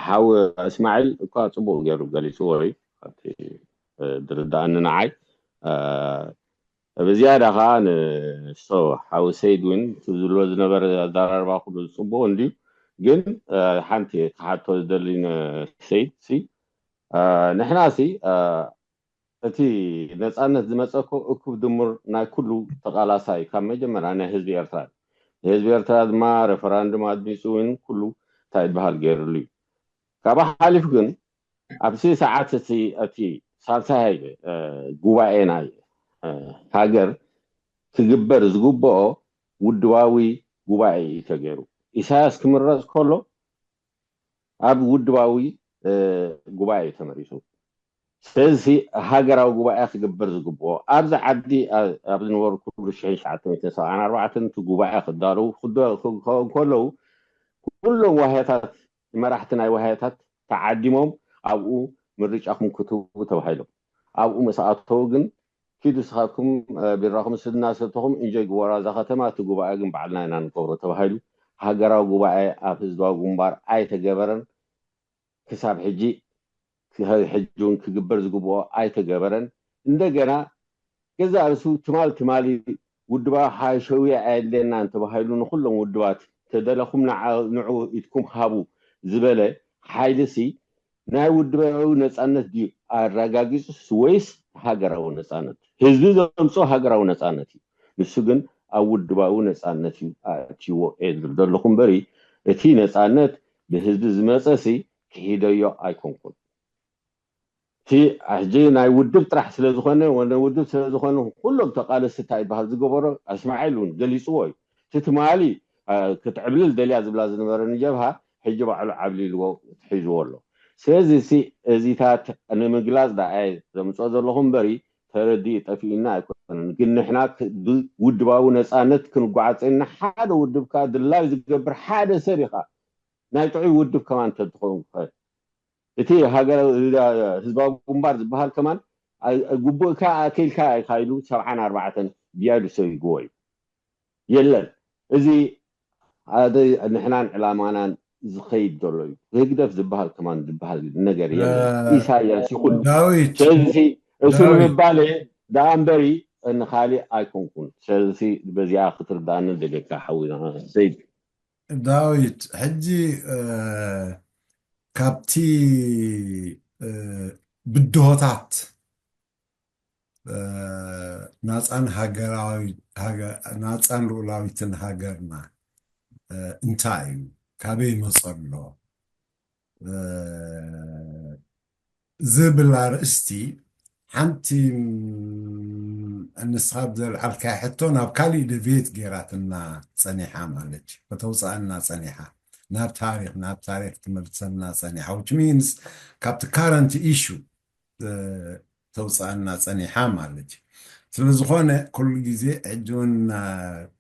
ሓው እስማዒል እኳ ፅቡቅ ገይሩ ገሊፅዎ እዩ ኣብቲ ዝርዳእኒ ንዓይ ብዝያዳ ከዓ ንስቶ ሓው ሰይድ እውን ዝብሎ ዝነበረ ኣዘራርባ ኩሉ ዝፅቡቅ እንድዩ ግን ሓንቲ ክሓቶ ዝደሊ ሰይድ ንሕና ሲ እቲ ነፃነት ዝመፀ እኮ እኩብ ድሙር ናይ ኩሉ ተቓላሳይ ካብ መጀመርያ ናይ ህዝቢ ኤርትራ እዩ። ንህዝቢ ኤርትራ ድማ ሬፈራንዱም ኣድሚፁ እውን ኩሉ እንታይ ዝበሃል ገይርሉ እዩ። ካብኡ ሓሊፉ ግን ኣብዚ ሰዓት እቲ እቲ ሳልሳይ ጉባኤ ናይ ሃገር ክግበር ዝግብኦ ውድባዊ ጉባኤ እዩ ተገይሩ። ኢሳያስ ክምረፅ ከሎ ኣብ ውድባዊ ጉባኤ እዩ ተመሪፁ። ስለዚ ሃገራዊ ጉባኤ ክግበር ዝግብኦ ኣብዚ ዓዲ ኣብ ዝነበሩ ኩሉ ሽሕን ሸዓተ ሚእትን ሰብዓን ኣርባዕተን እቲ ጉባኤ ክዳለዉ ክኸውን ከለዉ ኩሎም ዋህያታት መራሕቲ ናይ ዋህያታት ተዓዲሞም ኣብኡ ምርጫኹም ክትህቡ ተባሂሎም ኣብኡ ምስ ኣተዉ ግን ኪዱ ስኻትኩም ቢራኹም ስድና ሰተኹም እንጆይ ግበሩ ኣብዛ ከተማ እቲ ጉባኤ ግን ባዕልና ኢና ንገብሮ ተባሂሉ ሃገራዊ ጉባኤ ኣብ ህዝባዊ ግንባር ኣይተገበረን ክሳብ ሕጂ ሕጂ እውን ክግበር ዝግብኦ ኣይተገበረን እንደገና ገዛ ርእሱ ትማል ትማሊ ውድባዊ ሓሸውየ ኣየድልየናን ተባሂሉ ንኩሎም ውድባት ተደለኹም ንዑ ኢድኩም ሃቡ ዝበለ ሓይልሲ ናይ ውድባዊ ነፃነት ድዩ ኣረጋጊፁስ ወይስ ሃገራዊ ነፃነት ህዝቢ ዘምፅኦ ሃገራዊ ነፃነት እዩ ንሱ ግን ኣብ ውድባዊ ነፃነት እዩ ኣእትይዎ እየ ዝብል ዘለኹ እምበሪ እቲ ነፃነት ብህዝቢ ዝመፀ ሲ ክሒደዮ ኣይኮንኩን እቲ ሕጂ ናይ ውድብ ጥራሕ ስለዝኾነ ወነ ውድብ ስለዝኾነ ኩሎም ተቃለስቲ እንታይ ይበሃል ዝገበሮ እስማዒል እውን ገሊፅዎ እዩ እቲ ትማሊ ክትዕብልል ደልያ ዝብላ ዝነበረ ንጀብሃ ሕጂ ባዕሉ ዓብሊልዎ ሒዝዎ ኣሎ ስለዚ ሲ እዚታት ንምግላፅ ደኣ ዘምፅኦ ዘለኹ እምበሪ ተረዲኡ ጠፊኡና ኣይኮነን ግን ንሕና ብውድባዊ ነፃነት ክንጓዓፀና ሓደ ውድብ ከዓ ድላዩ ዝገብር ሓደ ሰብ ኢኻ ናይ ጥዑይ ውድብ ከማን እንተትኸውን ክኸ እቲ ሃገራዊ ህዝባዊ ግንባር ዝበሃል ከማን ግቡእካ ኣከልካ ኢካ ኢሉ ሰብዓን ኣርባዕተን ብያዱ ሰቢግዎ እዩ የለን እዚ ሓደ ንሕናን ዕላማናን ዝኸይድ ዘሎ እዩ ህግደፍ ዝበሃል ከማን ዝበሃል ነገር የለን ኢሳያስ ይኹን ዳዊት ስለዚ እሱ ንምባል ደኣ እምበሪ ንካሊእ ኣይኮንኩን ስለዚ በዚኣ ክትርዳእኒ ደልየካ ሓዊና ሰይድ ዳዊት ሕጂ ካብቲ ብድሆታት ናፃን ሃገራዊ ናፃን ልኡላዊትን ሃገርና እንታይ እዩ ካበይ መፀሎ ዝብል ኣርእስቲ ሓንቲ ንስኻ ብዘልዓልካያ ሕቶ ናብ ካሊእ ደቤት ገይራትና ፀኒሓ ማለት እዩ ከተውፅኣና ፀኒሓ ናብ ታሪኽ ናብ ታሪኽ ትመልሰና ጸኒሓ፣ which means ካብቲ current issue ተውፅኣና ጸኒሓ ማለት እዩ። ስለዝኾነ ኩሉ ግዜ ሕጂ እውን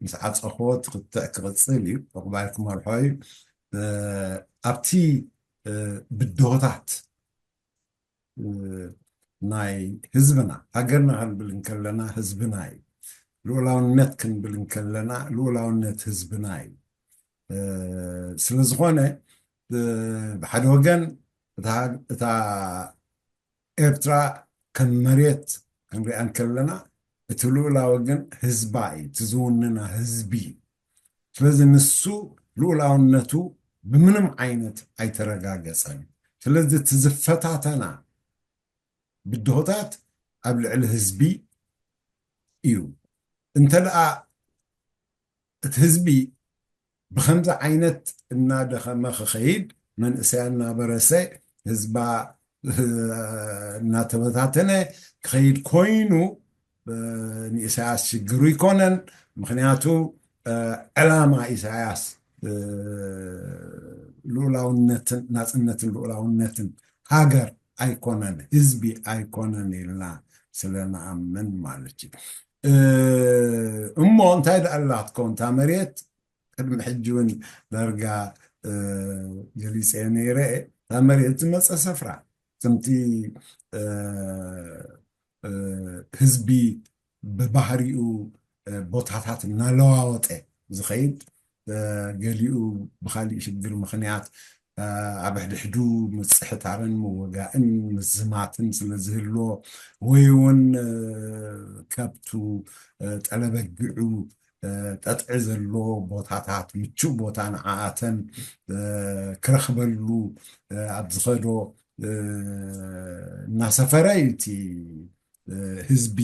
ምስ ዓፀኽዎ ክትዕ ክቕፅል እዩ። ዕቑባይ ክመርሖ እዩ። ኣብቲ ብድሆታት ናይ ህዝብና፣ ሃገርና ክንብል እንከለና ህዝብና እዩ። ልኡላውነት ክንብል እንከለና ልኡላውነት ህዝብና እዩ። ስለዝኾነ ብሓደ ወገን እታ ኤርትራ ከም መሬት ክንሪኣ እንከለና እቲ ልኡላዊ ግን ህዝባ እዩ፣ እቲ ዝውንና ህዝቢ እዩ። ስለዚ ንሱ ልኡላውነቱ ብምንም ዓይነት ኣይተረጋገጸን። ስለዚ እቲ ዝፈታተና ብድሆታት ኣብ ልዕሊ ህዝቢ እዩ። እንተ ደኣ እቲ ህዝቢ ብኸምዚ ዓይነት እናደኸመ ክኸይድ፣ መንእሰያ እናበረሰ፣ ህዝባ እናተበታተነ ክኸይድ ኮይኑ ንኢሳያስ ሽግሩ ይኮነን። ምክንያቱ ዕላማ ኢሳያስ ልኡላውነትን ናፅነትን ልኡላውነትን ሃገር ኣይኮነን፣ ህዝቢ ኣይኮነን ኢልና ስለንኣምን ማለት እዩ። እሞ እንታይ ደኣ ኣላትኮ እንታ መሬት ቅድሚ ሕጂ እውን ዳርጋ ገሊፀ ነይረ። እታ መሬት ዝመፀ ሰፍራ ከምቲ ህዝቢ ብባህሪኡ ቦታታት እናለዋወጠ ዝኸይድ፣ ገሊኡ ብካሊእ ሽግር ምክንያት ኣብ ሕድሕዱ ምፅሕታርን ምውጋእን ምዝማትን ስለ ዝህልዎ፣ ወይ እውን ከብቱ ጠለበጊዑ ጠጥዒ ዘለዎ ቦታታት ምቹእ ቦታ ንዓኣተን ክረኽበሉ ኣብ ዝኸዶ እናሰፈረ እዩ እቲ ህዝቢ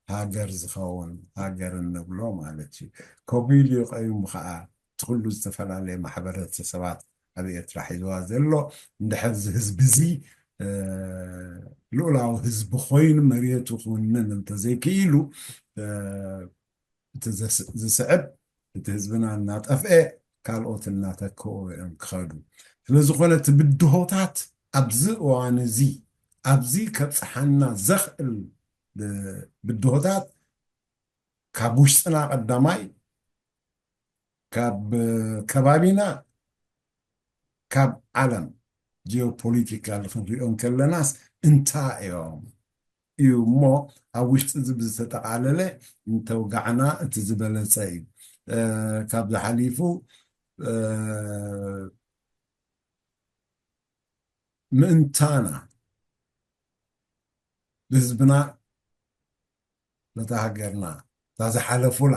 ሃገር ዝኸውን፣ ሃገር እንብሎ ማለት እዩ። ከቢሉ እዩ ቀዩሙ ከዓ እቲ ኩሉ ዝተፈላለየ ማሕበረተሰባት ኣብ ኤርትራ ሒዝዋ ዘሎ። እንድሕር እዚ ህዝቢ እዚ ልኡላዊ ህዝቢ ኮይኑ መሬቱ ክውንን እንተዘይክኢሉ እቲ ዝስዕብ እቲ ህዝብና እናጠፍአ ካልኦት እናተክኡ እዮም ክኸዱ። ስለዝኾነ እቲ ብድሆታት ኣብዚ እዋን እዚ ኣብዚ ከብፅሓና ዘኽእል ብድሆታት ካብ ውሽጥና ቀዳማይ፣ ካብ ከባቢና፣ ካብ ዓለም ጂኦፖሊቲካል ክንሪኦ እንከለናስ እንታይ እዮም እዩ እሞ ኣብ ውሽጢ እዚ ብዝተጠቓለለ እንተውጋዕና እቲ ዝበለፀ እዩ። ካብዚ ሓሊፉ ምእንታና ብህዝብና ነታ ሃገርና እታ ዝሓለፉላ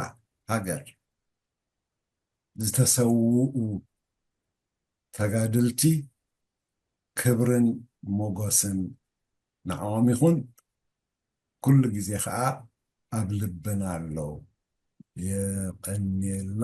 ሃገር ዝተሰውኡ ተጋድልቲ ክብርን ሞጎስን ንዕኦም ይኹን። ኩሉ ግዜ ከዓ ኣብ ልብና ኣለዉ። የቐንየልና።